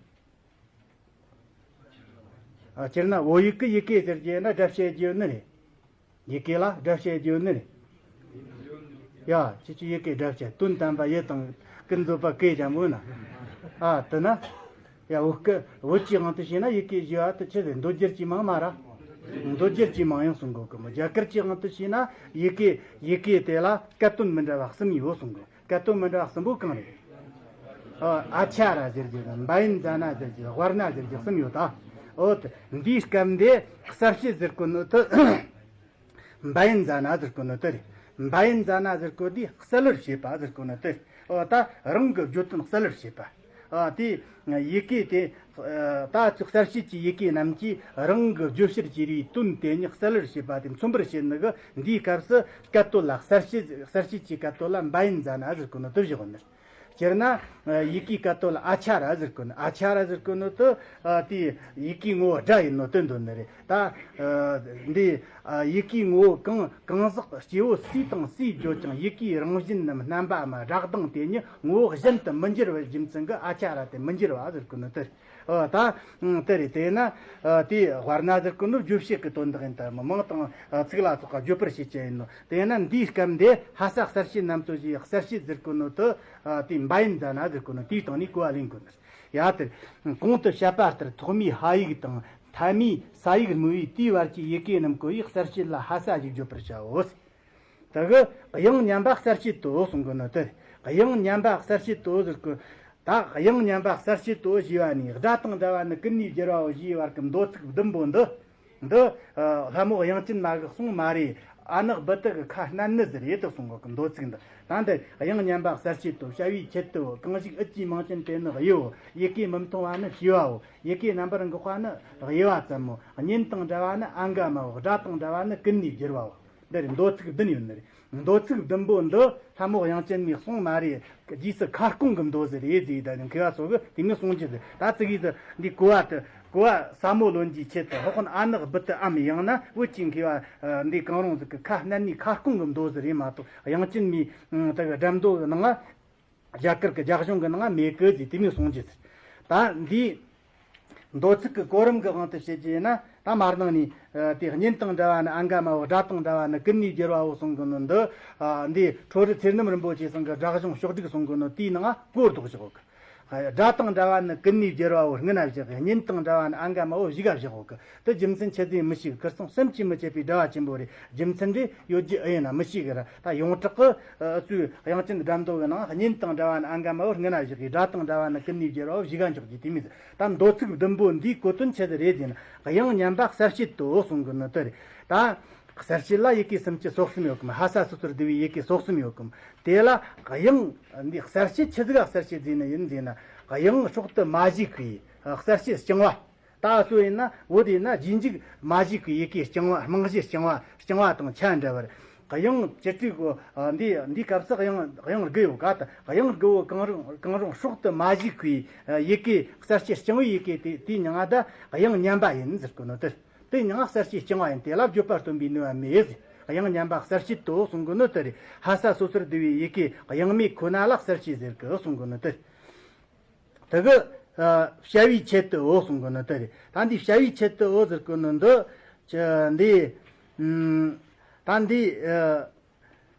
སྤྱིར་ན་བོད་ཡིག་གི་ཡི་གེ་ཟེར་རྒྱུ་ན་སྒྲ་བཤད་རྒྱུ་ཡོད་ནི་རེད། ཡི་གེ་ལ་སྒྲ་བཤད་རྒྱུ་ནི་རེད། ཡ། ཁྱེད་ཀྱི་ཡི་གེ་སྒྲ་བཤད་དོན་དམ་པ་ཡི་དང་ཀུན་རྫོབ་པ་སྐད་ཅན་པོ་ན། ཨ་དེ་ན། ཡ་བོད་སྐད་བོད་ཀྱི་དབང་དུ་བྱས་ན་ཡི་གེ་བཞི་བ་དེ་ཆི་ཟེར། མདོ་རྒྱུད་ཀྱི་མིང་མ་ར། མདོ་རྒྱུད་ཀྱི་མིང་ཡང་གསུང་གོ་གི་མོ། རྒྱ་གར་གྱི་དབང་དུ་བྱས་ན་ཡི་གེ་ཡི་གེ་དེ་ལ་སྐད་དོན་མི་འདྲ་བ་གསུམ་ཡོད་གསུང་གོ། སྐད་དོད་མི་འདྲ་བ་གསུམ་པོ་གང་རེད། ཨ་ཨ་ཆ་ར་ཟེར་རྒྱུ་དང་། བ་ཡན་ཛ་ན་ཟེར་རྒྱུ། ཝར་ན་ཟེར་རྒྱུ་གསུམ་ཡོད་ད། འོ་དེ་འདིའི་སྐབས་འདི་གསལ་བྱེད་ཟེར་གོ་ནོ་དེ་བ་ཡན་ཛ་ན་ཟེར་གོ་ནོ་དེ་རེད། བ་ཡན་ཛ་ན་ཟེར་གོ་དེ་གསལ་བར་བྱེད་པ་ཟེར་གོ་ནོ་དེ་རེད། འོ་ད་རང་གི་བརྗོད་དོན་གསལ་བར་བྱེད་པ། ཨ་དེ་ཡི་གེ་དེ་ད་གསལ་བྱེད་ཀྱི་ཡི་གེ་རྣམས་ཀྱིས་རང་གི་བརྗོད་བྱར་གྱུར་པའི་དོན་དེ་ཉིད་གསལ་བར་བྱེད་པ་དེ་མཚོན་པར་བྱེད་ནི་གི། འདིའི་སྐབས་སུ་སྐད་དོད་ལ་གསལ་བྱེད། གསལ་བྱེད་ཀྱི་སྐད་དོད་ལ་བ་ཡན་ཛ་ན་ཟེར་གོ་ནོ་དེ་བཞག་ནི། སྤྱིར་ན་ཡི་གེའི་སྐད་དོད་ལ་ཨ་ཆ་ར་ཟེར་གོ་ནི། ཨ་ཆ་ར་ཟེར་གོ་ནི་དེ་དེ་ཡི་གེའི་ངོ་བོ་སྒྲ་ཡིན་ནོ་དེ་འདོད་ནི་རེད། ད་འདི་ཡི་གེའི་ངོ་བོ་གང་གང་ཟག་སྐྱེ་བོ་སུ་དང་སུས་བརྗོད་ཀྱང་ཡི་གེའི་རང་བཞིན་ནམ་རྣམ་པའམ་སྒྲ་གདངས་དེ་ཉིད་ངོ་བོ་གཞན་དུ་མི་འགྱུར་བའི་རྒྱུ་མཚན་གྱིས་ཨ་ཆ་ར་དེ་མི་འགྱུར་བ་ཟེར་གོ་ནི་དེ་རེད། ཨ་ད་དེ་རེད། དེས་ན་དེ་ཝར་ན་ཟེར་གོ་ནོ་བརྗོད་བྱེད་ཀྱི་དོན་དག་ཡིན་ད། མིང་དང་ཚིག་ལ་སོགས་པ་བརྗོད་པར་བྱེད་ཅན་ཡིན་ནོ། དེས་ན་འདིའི་སྐབས་འདི་ཧ་ས་གསལ་བྱེད་རྣམས་སོ་ཞེས་གསལ་བྱེད་ཟེར་གོ་ནོ་དེ་དེ་བ་ཡན་ཛ་ན་ཟེར་གོ་ནོ་དེའི་སྟེང་ནས་གོ་བ་ལེན་དགོས་ནི། ཡ་དེ་གོང་དུ་བཤད་པ་ལྟར་ཐོག་མའི་ཧ་ཡིག་དང་ཐ་མའི་ས་ཡིག་སྨོས་པའི་དེའི་བར་གྱི་ཡི་གེ་རྣམས་བཀོད་པའི་གསལ་བྱེད་ལ་ཧ་ས་ཞེས་བརྗོད་པར་བྱའོ། དེ་གི་དབྱངས་མཉམ་པ་གསལ་བྱེད་དོ་གསུང་གི་ནི་དེ། དབྱངས་མཉམ་པ་གསལ་བྱེད་དོ་ཟེར་གི། ད་དབྱངས་མཉམ་པ་གསལ་བྱེད་དོ་ཞེས་པ་ནི་སྒྲ་དང་འདྲ་བ་ནི་ཀུན་ནས་བསྒྱུར་བའོ་ཞེས་པའི་བར་གྱི་མདོ་ཚིག་བདུན་པོ་འདི། འདི་ལྷ་མོ་དབྱངས་ཅན་མ་གི་གསུང་མ་རེད། ཨ་ནག་བུ་དག་གི་ཁ་སྣན་ནི་ཟེར་ཡེ་དེ་གསུང་གི་མདོ་ཚིག་འདི། ད་འདི་དབྱངས་མཉམ་པ་གསལ་བྱེད་དོ། བྱ་བའི་ཆེད་དུ་གང་ཞིག་ཨུད་ཀྱིས་མིང་ཅན་དེ་ནི་དབྱེའོ། ཡི་གེ་མི་མཐོང་བ་ནི་བྱས་པའོ། ཡི་གེ་རྣམ་པར་འགག་པ་ནི་དབྱེ་བ་ཙམ་མོ། གཉེན་དང་འདྲ་བ་ནི་ཨ་འགའ་མའོ། སྒྲ་དང་འདྲ་བ་ནི་ཀུན་ནས་བསྒྱུར་བའོ། འདི་རེད། མདོ་ཚིག་བདུན་ཡོད་ནི་རེད། མདོ་ཚིག་བདུན་པོ་འདི་ལྷ་མོ་དབྱངས་ཅན་མའི་གསུང་མ་རེད། རྗེས་སུ་ཁ་སྐོང་གི་མདོ་ཟེར་ཡེ་ཟེར་ཡེ་ད་ནི་མཁས་པ་ཚོ་གི་དེ་མོ་གསུང་རྒྱུ་ཟེར། ད་ཚིག་ཡིག་ཟེར་འདི་གོ་བ་དེ་གོ་བ་ཟབ་མོ་ལོན་རྒྱུའི་ཆེད་དུ་ཧོ་ཁོན་ཨ་ནག་བུ་དུ་ཨམ་ཡང་ན་བོད་ཀྱི་མཁས་པ་འདི་གང་རུང་ཟིག་གི་ཁ་སྣན་ནས་ཁ་སྐོང་གི་མདོ་ཟེར་ཡེ་མ་གཏོགས། དབྱངས་ཅན་མའི་དེ་གི་སྒྲ་མདོ་གི་ནང་ང་རྒྱ་གར་གི་རྒྱ་གཞུང་གི་ནང་ང་མེད་གི་ཟེར་དེ་མོ་གསུང་རྒྱུ་ཟེར། ད་འདི་མདོ་ཚིག་གི་གོ་རིམ་གྱི་དབང་དུ་བྱེད་རྒྱུ་ཡིན་ན། ད་མར་ནང་ནས་དེ་གཉེན་དང་འདྲ་བ་ནི་ཨ་འགའ་མའོ། སྒྲ་དང་འདྲ་བ་ནི་ཀུན་ནས་བསྒྱུར་བའོ་གསུང་གི་ནོ་འདི། འདི་ཁྲོ་རུ་ཚེ་རྣམ་རིན་པོ་ཆེ་ཚང་གི་སྒྲ་གཞུང་ཕྱོགས་བསྒྲིགས་གསུང་གི་ནོ་དེའི་ནང་ང་གོ་བདོག་བཞག་གི། སྒྲ་དང་འདྲ་བ་ནི་ཀུན་ནས་བསྒྱུར་བའོ་སྔོན་ན་བཞག་གི། གཉེན་དང་འདྲ་བ་ནི་ཨ་འགའ་མའོ་གཞུག་ག་བཞག་གི། དེ་རྒྱུ་མཚན་ཆི་ཟིག་མི་ཤེས་གི། ཁིར་ཚང་སེམས་ཀྱིས་མི་ཁྱབ་པའི་འདྲ་བ་ཆེན་པོ་རེད། རྒྱུ་མཚན་དེ་ཡོད་རྒྱུ་ཨེ་ཡིན་ན་མི་ཤེས་གི་ར། ད་ཡོངས་གྲགས་ཀྱི་ཨ་ཚུལ་དབྱངས་ཅན་སྒྲ་མདོ་གི་ནང་གཉེན་དང་འདྲ་བ་ནི་ཨ་འགའ་མའོ་སྔོན་ན་བཞག་གི། སྒྲ་དང་འདྲ་བ་ནི་ཀུན་ནས་བསྒྱུར་བའོ་གཞུག་ག་འཇོག་རྒྱུ་དེ་མོ་ཟེར། ད་མདོ་ཚིག་བདུན་པོ་འདིའི་གོ་དོན་ཆི་ཟིག་རེད་ཟེར་ན། དབྱངས་མཉམ་པ་གསལ་བྱེད་དོ་གསུང་གི་ནི་དེ་རེད། ད་གསལ་བྱེད་ལ་ཡི་གེ་སུམ་ཅུ་སོ་གསུམ་ཡོད་གི་མོ། ཧ་ས་སོ་སོར་བསྡུ་བའི་ཡི་གེ་སོ་གསུམ་ཡོད་གི་མོ། དེ་ལ་དབྱངས་འདི་གསལ་བྱེད་ཆི་ཟིག་ག་གསལ་བྱེད་ཟེར་ནི་ཡིན་ཟེར་ན། དབྱངས་སྲོག་ཏུ་མ་ཞུགས་པའི་གསལ་བྱེད་རྐྱང་བ། ད་སུ་ཡིན་ན་བོད་ཡིན་ན་རྗེས་འཇུག་མ་ཞུགས་པའི་ཡི་གེ་རྐྱང་བ། རྨང་གཞི་རྐྱང་བ། རྐྱང་བ་དང་ཆ་འདྲ་བར། དབྱངས་བཅུ་དྲུག་གོ། འདི་འདིའི་སྐབས་སུ་དབྱངས་དབྱངས་དགུ་ཡོད་ག། ད་དབྱངས་དགུ་བོ་གང་རུང་གང་རུང་སྲོག་ཏུ་མ་ཞུགས་པའི་ཡི་གེ། གསལ་བྱེད་རྐྱང་བའི་ཡི་གེ་དེ་དེའི་མྱིང་ང་ད་དབྱངས་མཉམ་པ་ཡིན་ཟེར་གོ་ནོ་དེ། དེའི་མྱིང་ང་གསལ་བྱེད་རྐྱང་བ་ཡིན། དེ་ལ་བརྗོད་པ་སྟོན་པའི་ནུས་པ་མེད་ཟེར། དབྱངས་མཉམ་པ་གསལ་བྱེད་དོ་གསུང་གོ་ནོ་དེ་རེད། ཧ་ས་སོ་སོར་བསྡུ་བའི་ཡི་གེ་དབྱངས་མེད་ཁོ་ན་ལ་གསལ་བྱེད་ཟེར་གི་གསུང་གོ་ནོ་དེ་རེད། དེ་གི་ཨ་བྱ་བའི་ཆེད་དུའོ་གསུང་གི་ནི་དེ་རེད། ད་འདི་བྱ་བའི་ཆེད་དུའོ་ཟེར་གི་ནི་འདི་ཅི་འདི་ཨམ་ད་འདི་ཨ་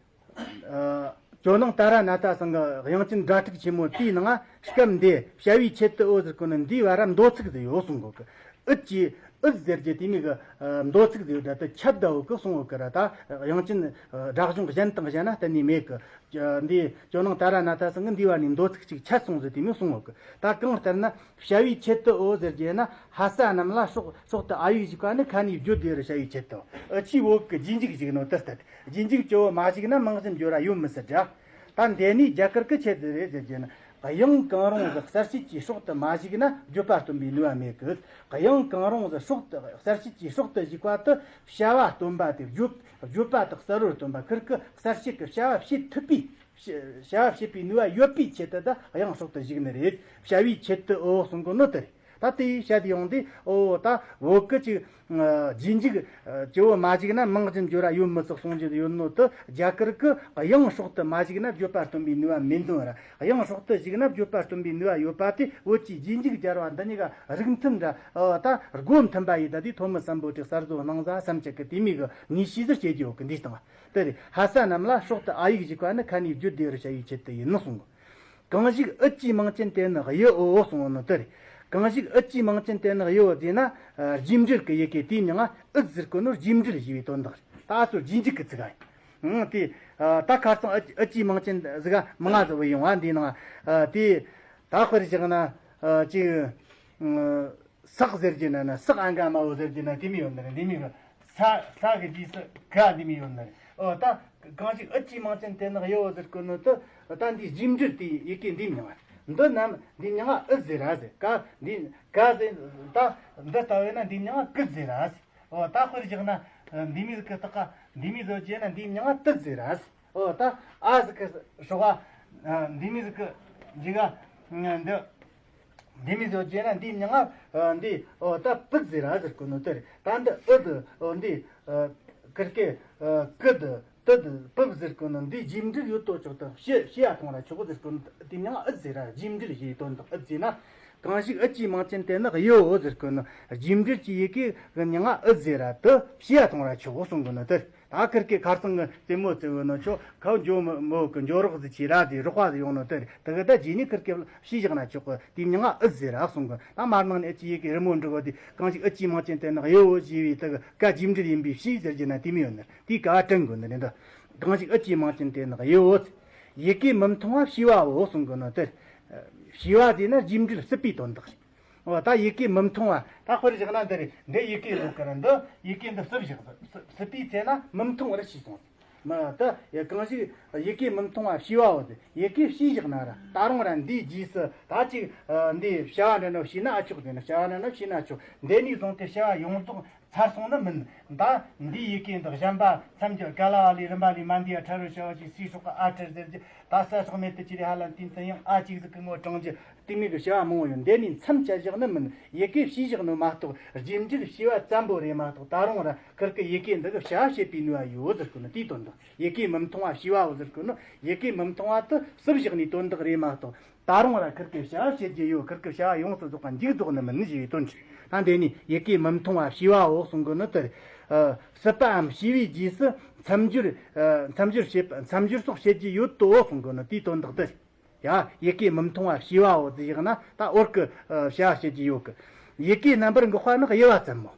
ཨ་ཇོ་ནང་ཏཱ་ར་ནཱ་ཐ་ཚང་གི་དབྱངས་ཅན་སྒྲ་ཕྲུག་ཆེན་མོ་དེའི་ནང་ང་སྐབས་འདི་བྱ་བའི་ཆེད་དུའོ་ཟེར་གི་ནི་འདིའི་བར་ར་མདོ་ཚིག་ཟེར་ཡོད་གསུང་གི་གི། ཨུད་ཀྱི་ཨུད་ཟེར་གྱི་དེ་མིན་གི་ཨ་མདོ་ཚིག་ཟེར་ཡོད་ད། དེ་ཁྱད་ད་འོ་གི་གསུང་འོ་གི་ར། ད་དབྱངས་ཅན་ཨ་སྒྲ་གཞུང་གཞན་དང་གཞན་ན་གཏན་ནས་མེད་གི། འདི་ཇོ་ནང་ཏཱ་ར་ནཱ་ཐ་ཚང་གི་འདི་བར་ནས་མདོ་ཚིག་ཅིག་ཆད་སོང་ཟེར་དེ་མོ་གསུང་འོ་གི། ད་གང་ལྟར་ན་བྱ་བའི་ཆེད་དུའོ་ཟེར་རྒྱུ་ན་ཧ་ས་རྣམས་ལ་སྲོག་སྲོག་ཏུ་ཨ་ཡིག་ཞུགས་པ་ནི་ཁ་ནས་བརྗོད་དེ་རུ་བྱ་བའི་ཆེད་དུ། ཨུ་ཆི་འོ་གི་རྗེས་འཇུག་ཞུགས་ནོ་དེ་ལྟ་སྟེ། རྗེས་འཇུག་གཙོ་བོ་མ་ཞུགས་ན་རྨང་གཞི་འབྱོར་ར་ཡོད་མི་སྲིད་འདྲ། ད་འདི་ནི་རྒྱ་གར་གི་ཆེད་དུ་རེད་ཟེར་རྒྱུ་ན། དབྱངས་གང་རུང་ཟིག་གསལ་བྱེད་ཀྱི་སྲོག་ཏུ་མ་ཞུགས་ན་བརྗོད་པ་སྟོན་པའི་ནུས་པ་མེད་གི། དབྱངས་གང་རུང་ཟིག་སྲོག་ཏུ་གསལ་བྱེད་ཀྱི་སྲོག་ཏུ་ཞུགས་པ་དེ་བརྗོད་པ་སྟོན་པ་དེ་བརྗོད་བརྗོད་པ་དང་གསལ་བོར་སྟོན་པ་ཁིར་གི་གསལ་བྱེད་ཀྱི་བྱ་བ་བྱེད་ཐུབ་པའི། བྱ་བྱ་བ་བྱེད་པའི་ནུས་པ་ཡོད་པའི་ཆེད་དུ་ད་དབྱངས་སྲོག་ཏུ་ཞུགས་ནི་རེད། བྱ་བའི་ཆེད་དུ་འོ་གསུང་གི་ནོ་དེ་རེད། ད་དེ་ཡིས་བཤད་དེ་ཡོང་དུས་འོ་ད་བོད་གི་ཅིག་རྗེས་འཇུག་སྐྱེ་བོ་མ་ཞུགས་ན་མིང་ཅན་སྦྱོར་བ་ཡོད་མི་སྲིད་གསུང་རྒྱུ་ཡོད་ནོ་དེ་རྒྱ་གར་གི་དབྱངས་སྲོག་ཏུ་མ་ཞུགས་ན་བརྗོད་པ་སྟོན་པའི་ནུས་པ་མེད་དོན་ར། དབྱངས་སྲོག་ཏུ་ཞུགས་ན་བརྗོད་པ་སྟོན་པའི་ནུས་པ་ཡོད་པ་དེ་བོད་ཀྱི་རྗེས་འཇུག་སྦྱར་བ་འདི་གཉིས་ཀ་རིགས་མཐུན་འདྲ། འོ་ད་སྒོ་མཐུན་པ་ཡིས་ད་དེ་ཐོན་མི་སམ་བྷོ་ཊའི་གསར་བཟོ་སྣང་བཟའ་སམ་ཅིག་གི་དེ་མོ་གི་ངེས་ཤེས་ཟིག་བྱེད་རྒྱུ་ཡོད་གི། འདི་སྟེང་དེ་རེད། ལྷ་ས་རྣམས་ལ་སྲོག་ཏུ་ཨ་ཡིག་ཞུགས་པ་ནི་ཁ་ནས་བརྗོད་བདེ་བར་བྱ་བའི་ཆེད་དུ་ཡིན་ནོ་གསུང་གི། གང་ཞིག་ཨུཏ་ཀྱི་མིང་ཅན་དེ་ནི་དབྱི་འོ་གསུང་ནོ་དེ་རེད། གང་ཞིག་ཨུཏ་ཀྱི་མིང་ཅན་དེ་ནི་དབྱི་འོ་ཟེར་ན། རྗེས་འབྲེལ་གྱི་ཡི་གེ་དེའི་མྱིང་ང་ཨུཏ་ཟེར་གོ་ནོ་རྗེས་འབྲེལ་ཞེས་པའི་དོན་དག་རེད། ད་ཨ་ཚོ་རྗེས་འཇུག་གི་ཚིག་ཨ་ཡིན། ཨང་དེ། ད་ཁ་སང་ཨུཏ་ཨུཏ་ཀྱི་མིང་ཅན་ཟིག་མང་ང་ཟིག་བུད་ཡོང་བ་འདིའི་ནང་། དེ། ད་དཔེར་བཞག་ན། ཅིག་ཟག་ཟེར་གྱི་ན་ན་ཟག་ཨ་འགའ་མ་འོ་ཟེར་གྱི་ན་དེ་མོ་ཡོད་ནི་རེད། འདི་མོ་གི་ས་ས་གི་རྗེས་སུ་ག་འདི་མོ་ཡོད་ནི་རེད། ཨོ་ད་གང་ཞིག་ཨུཏ་ཀྱི་མིང་ཅན་དེ་ནི་དབྱི་འོ་ཟེར་གོ་ནོ་དེ་ད་འདི་རྗེས་འབྲེལ་དེ་ཡི་གེ་འདི་མྱིང་ང་འདི་རྣམས་འདི་མྱིང་ང་ཨུཏ་ཟེར་ར་ཟེར། ག་འདི་ག་ཟེར་ད་འདི་ལྟ་བས་ན་འདི་མྱིང་ང་ཀུཏ་ཟེར་ར་ཟེར། ཨོ་ད་དཔེར་བཞག་ན་འདི་མོ་ཟིག་གི་ལྟག་ག་འདི་མོ་ཟིག་བྱས་ན་འདི་མྱིང་ང་ཏུད་ཟེར་ར་ཟེར། ཨོ་ད་ཨ་ཟིག་གི་སྲོག་ག་འདི་མོ་ཟིག་གི་འཇིག་ག་འདི། འདི་མོ་ཟིག་བྱས་ན་འདིའི་མྱིང་ང་འདི་ཨོ་ད་པུད་ཟེར་ར་ཟེར་གོ་ནོ་དེ་རེད། ད་འདི་ཨུ་དུ་ཨོ་འདི་ཀིར་ཀེ་ཀི་དུ་ཏི་དུ་པུབ་ཟེར་གོ་ནོ་འདི་རྗེས་འབྲེལ་ཡོད་དོ་ཅོག་ཏུ་ཕྱི་ཕྱི་ཡ་ཐོང་ར་ཆོག་གོ་ཟེར་གོ་ནོ་དེའི་མྱིང་ང་ཨུད་ཟེར་ར། རྗེས་འབྲེལ་ཞེས་དོན་དག་ཨུད་ཟེར་ན། གང་ཞིག་ཨུད་ཀྱི་མིང་ཅན་དེ་ནི་དབྱི་འོ་ཟེར་གོ་ནོ་རྗེས་འབྲེལ་གྱི་ཡི་གེ་གི་མྱིང་ང་ཨུད་ཟེར་ར་དུ་ཕྱི་ཡ་ཐོང་ར་ཆོག་གོ་གསུང་གོ་ནོ་དེ་རེད། ད་ཁིར་ཀའི་ཁར་སང་གི་རྩེད་མོ་རྩེ་བོ་ནོ་ཆོ་ཁའོ་འཇོ་མོ་གི་འཇོ་རོགས་ཟི་ཆི་ར་ཟི་རོགས་པ་ཟི་ཡོང་ནོ་དེ་རེད། དེ་གི་ད་རྗེས་ནི་ཁིར་ཀའི་ཕྱིས་བཞག་ན་ཆོག་གི། དེའི་མྱིང་ང་ཨུད་ཟེར་ར་གསུང་གི། ད་མར་ནང་ནས་ཨུད་ཀྱི་ཡི་གེ་རི་མོ་འབྲི་གོ་དེ་གང་ཞིག་ཨུད་ཀྱི་མིང་ཅན་དེ་ནི་དབྱི་འོ་ཞེས་པའི་དེ་གི་ཀ་རྗེས་འབྲེལ་ཡིན་པའི་ཕྱིས་ཟེར་གྱི་ན་དེ་མོ་ཡོད་ནི་དེའི་ཀ་བ་དྲན་གོ་ནི་རེད། འདི་གང་ཞིག་ཨུད་ཀྱི་མིང་ཅན་དེ་ནི་དབྱི་འོ། ཡི་གེ་མི་མཐོང་བ་ཕྱི་བའོ་གསུང་གི་ནོ་དེ་རེད། ཕྱི་བ་ཟེར་ན་རྗེས་འབྲེལ་སྲིད་པའི་དོན་དག་རེད། འོ་ད་ཡི་གེ་མི་མཐོང་བ་ད་དཔེར་བཞག་ན་འདི་རེད། འདི་ཡི་གེ་ལོ་ཀ་ར་འདི་ཡི་གེ་འདི་སུབ་བཞག་སུབ་པའི་ཚེ་ན་མི་མཐོང་བར་ཤེས་སོང་། མ་ད་ཡ་གང་ཞིག་ཡི་གེ་མི་མཐོང་བ་ཕྱི་བའོ་ཟེར། ཡི་གེ་ཕྱིས་བཞག་ན་ར་ད་རུང་ར་འདིའི་རྗེས་སུ་ད་ཅིག་འདི་བྱ་བ་འདྲ་ནོ་ཤེས་ན་ཨ་ཆོག་ཟེར་ན་བྱ་བ་འདྲ་ནོ་ཤེས་ན་ཆོག་འདི་ནས་བཟུང་སྟེ་བྱ་བ་ཡོངས་རྫོགས་ཚར་སོང་ནི་མིན། ད་འདིའི་ཡི་གེ་འདི་གཞན་པ་མཚམས་ཀྱི་ག་ལ་བ་ལས་རིམ་པ་ལས་མ་འདི་ཡ་ཁྲ་རུ་བྱ་བ་ཞིག་སའི་སྲོག་གི་ཨ་ཁྲར་ཟེར་གྱི། ད་ས་སྲོག་མེད་དུ་ཅི་རེ་ཧ་ལམ་དུས་མཚན་ཡང་ཨ་ཅིག་ཟིག་གི་ངོ་དྲངས་རྒྱུ་དེ་མོ་གི་བྱ་བ་མང་བོ་ཡོད། འདི་ནས་མཚམས་བཅད་བཞག་ནི་མིན། ཡི་གེ་ཕྱིས་བཞག་ནོ་མ་གཏོགས་རྗེས་འབྲེལ་ཕྱི་བ་ཙམ་པོ་རེད་མ་གཏོགས། ད་རུང་ར་ཁིར་གི་ཡི་གེ་འདི་གི་བྱ་བ་བྱེད་པའི་ནུས་པ་ཡོད་ཟེར་གོ་ནོ་དེའི་དོན་དག་ཡི་གེ་མི་མཐོང་བ་ཕྱི་བའོ་ཟེར་གོ་ནོ་ཡི་གེ་མི་མཐོང་བ་དུ་སུབ་བཞག་ནི་དོན་དག་རེད་མ་གཏོགས། ད་རུང་ར་ཁིར་གི་བྱ་བ་བྱེད་རྒྱུ་ཡོད། ཁིར་གི་བྱ་བ་ཡོངས་སུ་རྫོགས་པ་མཇུག་རྫོགས་ནི་མིན་ཞེས་པའི་དོན་ཅིག་ད་འདི་ནི་ཡི་གེ་མི་མཐོང་བ་ཕྱི་བའོ་གསུང་གི་ནི་དེ་རེད། སྲིད་པའམ་ཕྱི་བའི་རྗེས་སུ་མཚམས་སྦྱོར་མཚམས་སྦྱོར་བྱེད་མཚམས་སྦྱོར་སོགས་བྱེད་རྒྱུ་ཡོད་དོ་གསུང་གི་ནི་དེའི་དོན་དག་དེ་རེད། ཡ་ཡི་གེ་མི་མཐོང་བ་ཕྱི་བའོ་ཟེར་བཞག་ན་ད་འོར་གི་བྱ་བ་བྱེད་རྒྱུ་ཡོད་གི། ཡི་གེ་རྣམ་པར་འགག་པ་ནི་དབྱི་བ་ཙམ་མོ།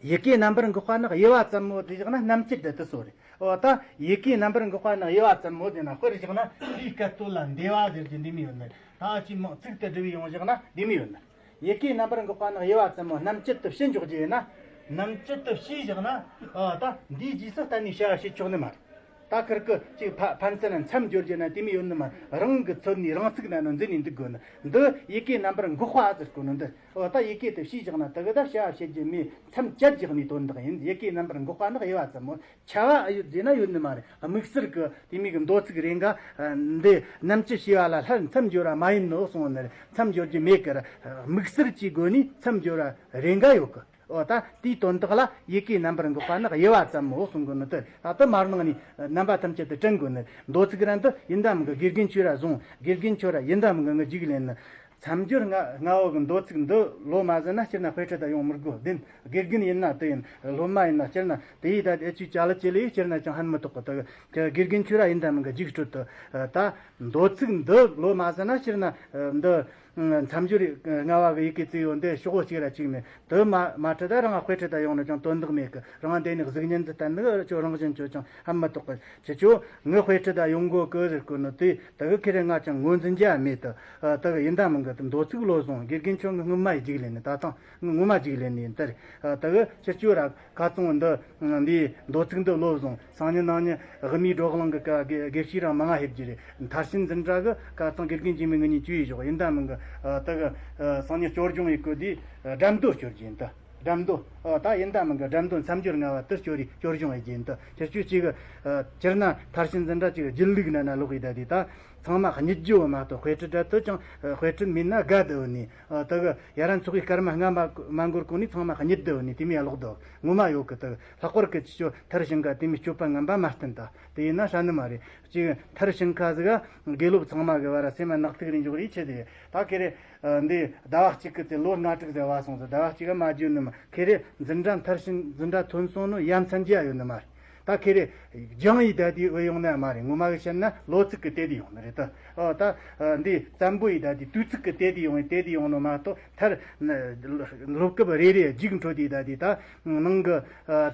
ཡི་གེ་རྣམ་པར་འགག་པ་ནི་དབྱི་བ་ཙམ་མོ་ཟེར་བཞག་ན་རྣམ་བཅད་དེ་དུ་སོ་རེད། འོ་ད་ཡི་གེ་རྣམ་པར་འགག་པ་ནི་དབྱི་བ་ཙམ་མོ་ཟེར་ན་དཔེར་བཞག་ན་དེའི་སྐད་སྟོད་ལ་འདེ་བ་ཟེར་གྱི་འདི་མོ་ཡོད་ནི། ད་ཅི་མང་ཚིག་ཏུ་འབྲི་བའི་ཡོང་བཞག་ན་འདི་མོ་ཡོད་ནི། ཡི་གེ་རྣམ་པར་འགག་པ་ནི་དབྱི་བ་ཙམ་མོ། རྣམ་བཅད་དུ་ཕྱིས་འཇོག་རྒྱུ་ཡིན་ན། རྣམ་བཅད་དུ་ཕྱིས་བཞག་ན། ཨ་ད་འདིའི་རྗེས་སུ་གཏན་ནས་བྱ་བ་བྱེད་ཆོག་ནི་མ་རེད། ད་ཁིར་གི་ཅིག་ཕ་ཕན་ཚུན་ན་མཚམས་སྦྱོར་རྒྱུ་ན་དེ་མོ་ཡོད་ནི་མ་རེད། རང་གི་ཚོད་ནས་རང་ཚུགས་ན་ནི་འཛིན་ནས་འདུག་དགོས་ནི། འདི་ཡི་གེ་རྣམ་པར་འགག་པ་ཟེར་གོ་ནི་འདི། ཨོ་ད་ཡི་གེ་དེ་ཕྱིས་བཞག་ན་དེ་གི་ད་བྱ་བ་བྱེད་རྒྱུ་མེད། མཚམས་བཅད་བཞག་ནས་དོན་དག་ཡིན། ཡི་གེ་རྣམ་པར་འགག་པ་ནི་དབྱི་བ་ཙམ་མོ། ཆ་བ་ཨ་ཡོད་ཟེར་ན་ཡོད་ནི་མ་རེད། དམིགས་བསལ་གི་དེ་མོ་གི་མདོ་ཚིག་རེ་འགའ་འདི་རྣམ་བཅད་ཕྱི་བ་ལ་སླར་མཚམས་སྦྱོར་བ་མ་ཡིན་ནོ་གསུངས་ནི་རེད། མཚམས་སྦྱོར་རྒྱུ་མེད་གི་ར། དམིགས་བསལ་གྱི་སྒོ་ནས་མཚམས་སྦྱོར་བ་རེ་འགའ་ཡོད་གི། ཨོ་ད་དེའི་དོན་དག་ལ་ཡི་གེ་རྣམ་པར་འགག་པ་ནི་དབྱི་བ་ཙམ་མོ་གསུང་གི་ནི་དེ། ད་དེ་མར་ནང་ནས་རྣམ་པ་ཐམས་ཅད་དུ་དྲན་དགོས་ནི། མདོ་ཚིག་ར་འདི་ཡིན་དམ་གི་དགེ་རྒན་ཁྱོད་ར་བཟུང་། དགེ་རྒན་ཁྱོད་ར་ཡིན་དམ་གི་ངི་རྒྱུགས་ལེན་ནི། མཚམས་སྦྱོར་ལྔ་ལྔ་བོ་གི་མདོ་ཚིག་འདི་ལོ་མ་ཟིན་ན་སྤྱིར་ན་དཔེ་ཁྲིད་ད་ཡོང་མི་དགོས། བདེན། དགེ་རྒན་ཡིན་ན་དེ་ཡིན། སློབ་མ་ཡིན་ན་སྤྱིར་ན་དེ་ཡིས་ད་ཨེ་ཆུ་ཅ་ལི་ཅི་ལི་ཡིས་སྤྱིར་ན་ཅང་ཧན་མི་ཐོགས་གི། དེ་དགེ་རྒན་ཁྱོད་ར་ཡིན་དམ་གི་རྒྱུགས་སྤྲོད་དུ། ད་མདོ་ཚིག་འདི་ལོ་མ་ཟིན་ན་སྤྱིར་ན་འདི། མཚམས་སྦྱོར་ལྔ་བ་གི་ཡི་གེ་བརྩིས་ཡོད་འདི་ཤོག་གཅིག་ར་གཅིག་མེད། དེ་མ་མ་ཁྲིད་ད་རང་དཔེ་ཁྲིད་ད་ཡོང་ན་ཅང་དོན་དག་མེད་གི། རང་འདི་ནས་གཟུགས་བརྙན་འདི་བསྟན་ནི་ཁྱོད་རང་བཞིན་ཁྱོད་ཅང་ཧ་མི་གཏོགས་གི། ཁྱེད་ཆོ་ངའི་དཔེ་ཁྲིད་ད་ཡོང་གོ་གི་ཟེར་གོ་ནི་དེ་ད་གི་ཁེ་རེ་ང་ཅང་ངོས་འཛིན་རྒྱུ་མེད་དུ། ད་གི་ཡིན་ད་མིན་གི་དེ་མདོ་ཚིག་བློ་བཟང་དགེ་རྒན་ཁྱོད་ངི་སྔོན་མ་ཡི་རྒྱུགས་ལེན་ནི་ད་ཐང་ངི་ངོ་མ་རྒྱུགས་ལེན་ནི་ཡིན་ད་རེད། ད་གི་ཁྱེད་ཆོ་ར་ཁ་ཚོང་འདི་འདིའི་མདོ་ཚིག་འདི་བློ་བཟང་སང་ཉིན་གནངས་ཉིན་དབུ་མའི་སྒྲོག་གླེང་གི་ཀ་དགེ་དགེ་བཤེས་རང་མང་ང་ཕེབས་རྒྱུ་རེད། མཐར་ཕྱིན་འཛིན་གྲྭ་གི་ཁ་ཚང་དགེ་རྒན་རྗེས་མའི་ངི་གཉིས་བཅུ་ཡི་ཞོག་ཡིན་ད་མིན་གི་ད་གི་སང་ཉིན་སྐྱོར་སྦྱོང་ཡི་གོ་དེའི་འགྲེམས་སྟོན་སྐྱོར་རྒྱུ་ཡིན་ད། འགྲེམས་སྟོན། ཨོ་ད་ཡིན་ད་མིན་གི་འགྲེམས་སྟོན་མཚམས་སྦྱོར་ལྔ་བ་དེ་སྐྱོར་རེ་སྐྱོར་སྦྱོང་ཡི་རྒྱུ་ཡིན་ད། ཁྱེད་ཆོ་གཅིག་གི་སྤྱིར་ན་མཐར་ཕྱིན་འཛིན་གྲྭ་གཅིག་སྒྱིད་ལུག་ན་ན་ལོག་ཡི་ད་དེ་ད་ཚང་མ་གཉིད་རྒྱུ་བོ་མ་གཏོགས་དཔེ་ཁྲིད་འདྲ་དེ་ཅང་དཔེ་ཁྲིད་མིན་ན་དགའ་དུ་བུད་ནི་ད་གི་ཡ་ར་ཚོགས་ཀྱི་སྐར་མ་ལྔ་མ་མ་འགོར་གོང་ནས་ཚང་མ་གཉིད་དུ་བུད་ནི་དེ་མི་ཡ་ལོག་དོ་ངོ་མ་ཡོད་གི་ད་གི་ལྷག་པར་གི་ཁྱེད་ཆོ་མཐར་ཕྱིན་ཁ་དེ་མི་སྤྱོད་པ་ངན་པ་མ་བསྟན་ད་དེ་ཡིན་ན་ཧྲ་ནི་མ་རེད། གཅིག་མཐར་ཕྱིན་ཁ་ཟིག་ག་དགེ་སློབ་ཚང་མ་གི་བར་སེམས་མ་ནག་ཐིག་རེ་འཇོག་རེ་ཆེ་དེ་ད་ཁེ་རེ། འདི་ཟླ་བ་གཅིག་གི་ཚེ་ལོ་ལྔ་དྲུག་ཟེར་བ་སོང་ཟེར་ཟླ་བ་གཅིག་ག་མ་བརྗོད་ནི་མ་ཁེ་རེ། འཛིན་གྲྭ་མཐར་ཕྱིན་འཛིན་གྲྭ་ཐོན་སོང་ནོ་ཡ་མཚན་རྒྱུ་ཡ་ཡོད་ནི་མ་རེད། ད་ཁེ་རེ་སྦྱང་ཡི་ད་དེ་འོས་ཡོང་ནི་མ་རེད། ངོ་མ་གི་བཤད་ན་ལོ་ཚིགས་གི་དེ་དེ་ཡོང་ནི་རེད་ད། ཨོ་ད་འདི་བཙན་པོ་ཡི་ད་དེ་དུས་ཚིགས་གི་དེ་དེ་ཡོང་ཡི་དེ་དེ་ཡོང་ནོ་མ་གཏོགས་མཐར་སློབ་སྐབས་རེ་རེ་རྒྱུགས་འཕྲོད་དེ་ད་དེ་ད་ནང་གི་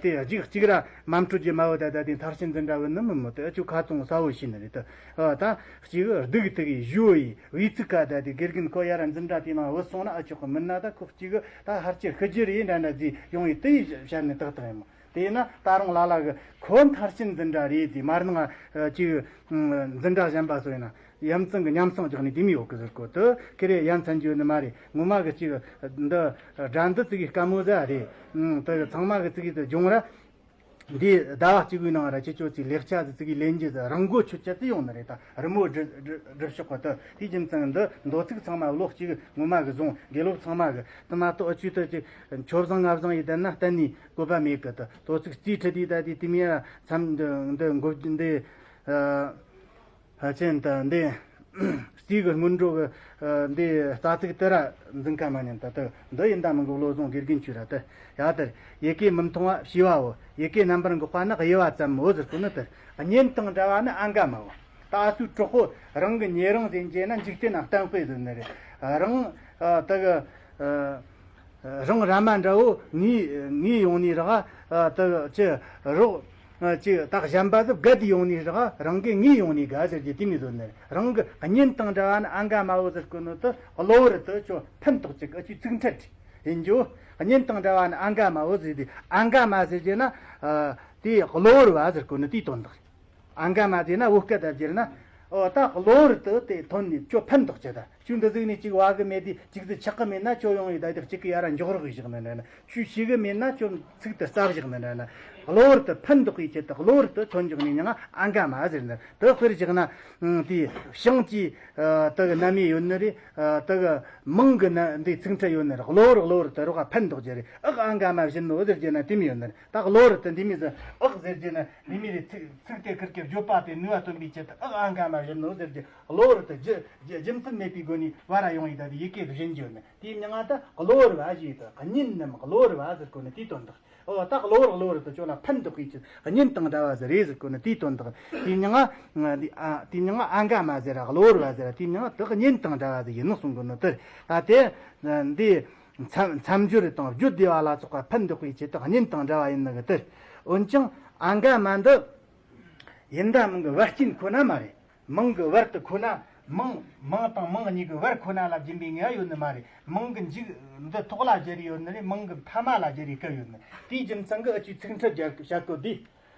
དེ་རྒྱུགས་གཅིག་ར་མ་འཕྲོད་རྒྱུ་མ་བོ་ད་ད་དེ་མཐར་ཕྱིན་འཛིན་གྲྭ་བོ་ནི་མི་མོ་དེ་ཨ་ཆུ་ཁ་ཚོང་ས་བོ་ཤི་ནི་རེད་ད། ཨོ་ད་གཅིག་སྡུག་ཐུག་གི་ཞུ་ཡི། བི་ཚིག་ག་ད་དེ་དགེ་རྒན་ཁོ་ཡ་ར་འཛིན་གྲྭ་དེ་ནང་བུད་སོང་ན་ཨ་ཆོག་གི་མིན་ན་ད་ཁོ་གཅིག་གི་ད་ཧར་ཅེར་ཤི་རྒྱུ་རེད་འདྲ་འདྲ་ཟིག་ཡོང་ཡི་དེ་ཡི་བཤད་ནི་ཏག་ཏག་ཡིན་མོ། དེ་ཡིན་ན་ད་རུང་ལ་ལ་གི་ཁོ་མཐར་ཕྱིན་འཛིན་གྲྭ་རེད་དེ་མར་ནང་ཨ་གཅིག་འཛིན་གྲྭ་གཞན་པ་སོ་ཡིན་ན་ཡ་མཚན་གི་ཉམས་སང་རྒྱག་ནི་དེ་མི་ཡོད་གི་ཟེར་གོ་དུ་ཁེ་རེ་ཡ་མཚན་རྒྱུ་ནི་མ་རེད། ངོ་མ་གི་གཅིག་འདི་དགྲ་འདི་ཙི་གི་དཀའ་མོ་ཟ་རེད། དེ་གི་ཚང་མ་གི་ཙི་གི་དུ་སྦྱོང་ར། འདིའི་ཟླ་བ་གཅིག་པུའི་ནང་ར་ཁྱེད་ཆོ་ཚོའི་ལེགས་ཆ་ཟིག་ཙི་གི་ལེན་རྒྱུ་ཟིག་རང་མགོ་ཆོད་ཆ་ཙི་ཡོང་ནི་རེད་ད། རི་མོ་སྒྲུབ་སྒྲུབ་སྒྲུབ་ཤོག་གི་ད་དེའི་རྒྱུ་མཚན་འདི་མདོ་ཚིག་ཚང་མ་ལོག་གཅིག་ངོ་མ་གི་བཟུང་དགེ་སློབ་ཚང་མ་གི་དེ་མ་གཏོགས་ཨ་ཆུ་ད་ཅིག་མཆོད་བཟང་ང་བཟང་ཡི་དེ་ན་གཏན་ནས་བཀོད་པ་མེད་གི་ད། མདོ་ཚིག་རྩིས་ཁྲི་དེའི་ད་དེ་དེ་མིའི་མཚམས་འདི་འདི་འགོ་འདི་ཨ། ཕལ་ཆེར་ད་འདི་རྩིས་གི་སྔོན་འགྲོ་གི་འདི་རྩ་ཚིག་དེ་ར་འཛིན་ཁ་མ་ཉན་ད་དེ་འདི་ཡིན་ད་མིན་གི་བློ་བཟང་དགེ་རྒན་ཆོས་ར་དེ་ཡ་དེར་ཡི་གེ་མི་མཐོང་བ་ཤེས་པའོ། ཡི་གེ་རྣམ་པར་འགག་པ་ནི་དབྱེ་བ་ཙམ་མོ་ཟེར་གོ་ནི་དེར་གཉེན་དང་འདྲ་བ་ནི་ཨང་ག་མའོ། ད་ཨ་སུའི་གྲོགས་པོ་རང་གི་ཉེ་རིང་ཟེར་རྒྱུ་ན་འཇིག་རྟེན་ན་གཏན་དཔེ་ཟེར་ནི་རེད། རང་དེ་གི་རང་ར་མ་འདྲ་བོ་ངའི་ངའི་ཡོང་ནི་རག་ཨ་དེ་ཅི་རོགས་ཅི་ད་གཞན་པ་ཟིག་བརྒལ་ཏེ་ཡོང་ནི་རག་རང་གི་ངའི་ཡོང་ནི་དགའ་ཟེར་གྱི་དེ་མི་བཟོ་ནི་རང་གི་གཉེན་དང་འདྲ་བ་ནི་ཨང་ག་མ་བོ་ཟེར་གོ་ནོ་དེ་གློ་བུར་དུ་ཅོ་ཕན་ཐོགས་ཅིག་ཨ་ཅི་ཚིག་ཕྲད་ཡིན་རྒྱུ། གཉེན་དང་འདྲ་བ་ནི་ཨང་ག་མ་བོ་ཟེར་དེ་ཨང་ག་མ་ཟེར་གྱི་ན་དེ་གློ་བུར་བ་ཟེར་གོ་ནི་དེའི་དོན་དག་ཨང་ག་མ་ཟེར་ན་བོད་སྐད་དུ་བསྒྱུར་ན། ཨོ་ད་གློ་བུར་དུ་དེ་ཐོན་ནས་ཁྱོད་ཕན་ཐོགས་ཀྱི་ད། ཁྱོད་འདི་ཟིག་ནས་ཅིག་བ་གི་མེད་དེ་ཅིག་ཟིག་ཆག་གི་མེད་ན་ཁྱོད་ཡོང་ཡི་ད་དེ་གཅིག་གི་ཡ་ར་འཇོག་རོགས་བཞག་ནི་འདྲ་ན། ཁྱོད་ཤེས་གི་མེད་ན་ཁྱོད་ཚིག་དེ་རྩ་བཞག་ནི་འདྲ་ན། གློ་བུར་དུ་ཕན་ཐོགས་ཡི་ཆེད་དུ་གློ་བུར་དུ་ཐོན་འཇོག་ནས་མྱང་ཨང་ག་མ་ཟེར་ནི་དེ་དཔེར་བཞག་ན། དེ་ཤིང་གི་དེ་གི་རྣམ་དབྱེ་ཡོད་ནི་རེད། དེ་གི་མིང་གི་ན་འདི་ཚིག་ཕྲད་ཡོད་ནི་རེད། གློ་བུར་གློ་བུར་དུ་རོགས་ཕན་ཐོགས་ཀྱི་རེད། ཨག་ཨང་ག་མ་བཞིན་ནོ་ཟེར་གྱི་ན་དེ་མི་ཡོད་ནི་རེད། ད་གློ་བུར་དུ་འདི་མི་ཟེར་ཨག་ཟེར་གྱི་ན། འདི་མི་རེད། ཚིག་ཚིག་དེ་ཁིར་ཁིར་བརྗོད་པ་དེ་ནུས་པ་སྟོན་པའི་ཆེད་དུ་ཨག་ཨང་ག་མ་བཞིན་ནོ་ཟེར་གྱི་གློ་བུར་དུ་རྒྱུ་རྒྱུ་རྒྱུ་མཚན་མེད་པའི་སྒོ་ནས་བར་ར་ཡོང་ཡི་ད་དེ་ཡི་གེ་བཞིན་བརྗོད་ནི་དེའི་མྱིང་ང་ད་གློ་བུར་བ་ཞེས་ད་གཉེན་ནམ་གློ་བུར་བ་ཟེར་གོ་ནི་དེའི་དོན་དག་ཨོ་ད་གློ་བུར་གློ་བུར་དུ་ཁྱོད་ལ་ཕན་ཐོགས་ཡི་ཆེད་གཉེན་དང་འདྲ་བ་ཟེར་རེད་ཟེར་གོ་ནི་དེའི་དོན་དག་དེའི་མྱིང་ང་དེའི་མྱིང་ང་ཨང་ག་མ་ཟེར་ར་གློ་བུར་བ་ཟེར་ར་དེའི་མྱིང་ང་ད་གཉེན་དང་འདྲ་བ་ཟེར་ཡིན་ནོ་གསུང་གོ་ནི་དེར་ད་དེ་འདི། མཚམས་མཚམས་སྦྱོར་དང་བརྗོད་བདེ་བ་ལ་སོགས་པ་ཕན་འདོགས་པའི་ཆེད་དུ་གཉེན་དང་འདྲ་བ་ཡིན་ནི་གི་དེར། འོན་ཀྱང་ཨང་ག་མ་འདི་ཡིན་ད་མིན་གི་བར་རྐྱེན་ཁོ་ན་མ་རེད། མིང་གི་བར་དུ་ཁོ་ན་མིང་མིང་དང་མིང་གཉིས་ཀྱི་བར་ཁོ་ན་ལ་སྦྱིན་པའི་ངེས་ཡོད་ནི་མ་རེད། མིང་གི་མཇུག་འདི་ཐོག་ལ་སྦྱར་ཡོད་ནི་རེད། མིང་གི་མཐའ་མ་ལ་སྦྱར་ཡི་སྐབས་ཡོད་ནི་དེའི་རྒྱུ་མཚན་གི་ཨ་ཅུའི་ཚིག་ཕྲད་སྦྱར་བྱ་དགོས་དེ།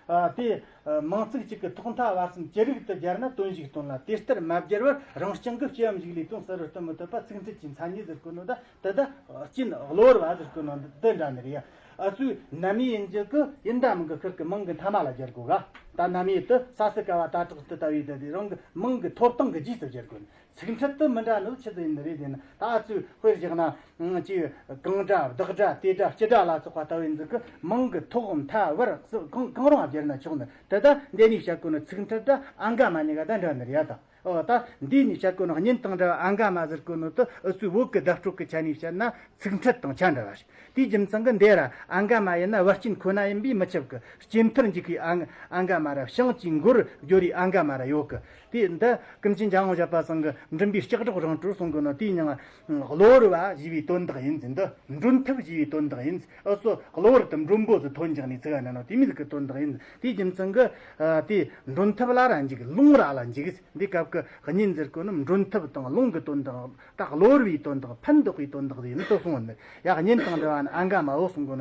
ཨ་དེ་མིང་ཚིག་གཅིག་གི་ཐོག་མཐའ་བར་གསུམ་ཅི་རིགས་དུ་སྦྱར་ན་དོན་ཞིག་སྟོན་ལ། དེ་ལྟར་མ་སྦྱར་བར་རང་རྐྱང་གི་སྤྱི་བའམ་ཞིག་ལས་དོན་གསལ་བར་སྟོན་མི་ཐུབ་པ་ཚིག་ཕྲད་ཀྱི་མཚན་ཉིད་ཟེར་གོ་ནོ་ད། དེ་ད་རྐྱེན་གློ་བུར་བ་ཟེར་གོ་ནོ་འདི་འདྲ་ནི་རེད་ཡ། ཨ་ཚོའི་རྣམ་དབྱེ་ཡིན་རྒྱུ་གི་ཡིན་ད་མིན་གི་ཁིར་གི་མིང་གི་མཐའ་མ་ལ་སྦྱར་དགོས་ག་ད་རྣམ་དབྱེ་དེ་ས་སི་ཀ་བ་ད་དྲག་ཏུ་ལྟ་བུའི་དེ་དེ་རང་གི་མིང་གི་ཐོབ་ཐང་གི་རྗེས་སུ་སྦྱར་དགོས་ནི། ཚིག་ཕྲད་དུ་མི་འདྲ་ནོ་ཆི་ཟིག་ཡིན་ནི་རེད་ཟེར་ན། ད་ཨ་ཚོས་དཔེར་བཞག་ན་ཅིག་གང་སྒྲ་བདག་སྒྲ་དེ་སྒྲ་སྤྱི་སྒྲ་ལ་སོགས་པ་ལྟ་བུའི་འཛུགས་ཀྱི་མིང་གི་ཐོག་མཐའ་བར་གསུམ་གང་གང་རུང་བ་སྦྱར་ན་ཆོག་ནི། དེ་ལྟ་འདི་ནས་བཤད་དགོས་ནི་ཚིག་ཕྲད་ད་ཨང་ག་མ་གཉིས་ཀ་ད་འདྲ་ནི་རེད་ཡ་ད། ཨོ་ད་འདི་ནས་བཤད་དགོས་ནི་གཉེན་དང་འདྲ་བ་ཨང་ག་མ་ཟེར་གོ་ནོ་དེ་ཨུ་ཚོའི་བོད་ཀྱི་བརྡ་སྤྲོད་ཀྱི་ཆ་ནས་བཤད་ན་ཚིག་ཕྲད་དང་ཆ་འདྲ་བ་རེད། དེའི་རྒྱུ་མཚན་གྱི་འདི་ར་ཨང་ག་མ་ཡིན་ན་བར་རྐྱེན་ཁོ་ན་ཡིན་པས་མི་ཁྱབ་ཀྱི། སྐྱེས་མཐར་འཇུག་པའི་ཨང་ཨང་ག་མ་ར་བྱིངས་ཀྱི་མགོར་སྦྱོར་བའི་ཨ་འགའ་མ་ར་ཡོད་གི། དེ་འདི་ཀུན་མཁྱེན་འཇམ་དབྱངས་བཞད་པ་ཚང་གི་མགྲིན་པའི་ལྕགས་སྒྲོག་རང་གྲོལ་གསུང་གི་ནོ། དེའི་མྱིང་ང་གློ་བུར་བ་ཞེས་པའི་དོན་དག་ཡིན་ཟེར། འདི་མགྲོན་ཐབས་ཞེས་པའི་དོན་དག་ཡིན། ཨུ་ཚོ་གློ་བུར་དུ་མགྲོན་པོ་ཟིག་ཐོན་འཇགས་ནས་ཚིག་ཨ་ན་ནོ། དེ་མོ་ཟིག་གི་དོན་དག་ཡིན། དེའི་རྒྱུ་མཚན་གི་དེ་མགྲོན་ཐབས་ལ་ར་འཇུག་ལུང་ར་ལ་འཇུག་འདི་སྐབས་ཀྱི་གཉེན་ཟེར་གོ་ནི་མགྲོན་ཐབས་དང་ལུང་གི་དོན་དག་ད་གློ་བུར་བའི་དོན་དག་ཕན་འདོགས་པའི་དོན་དག་ཡིན་དུ་གསུངས་ནི། ཡ་གཉེན་དང་འབྲེལ་བ་ནི་ཨ་འགའ་མ་འོ་གསུང་གོ་ནི།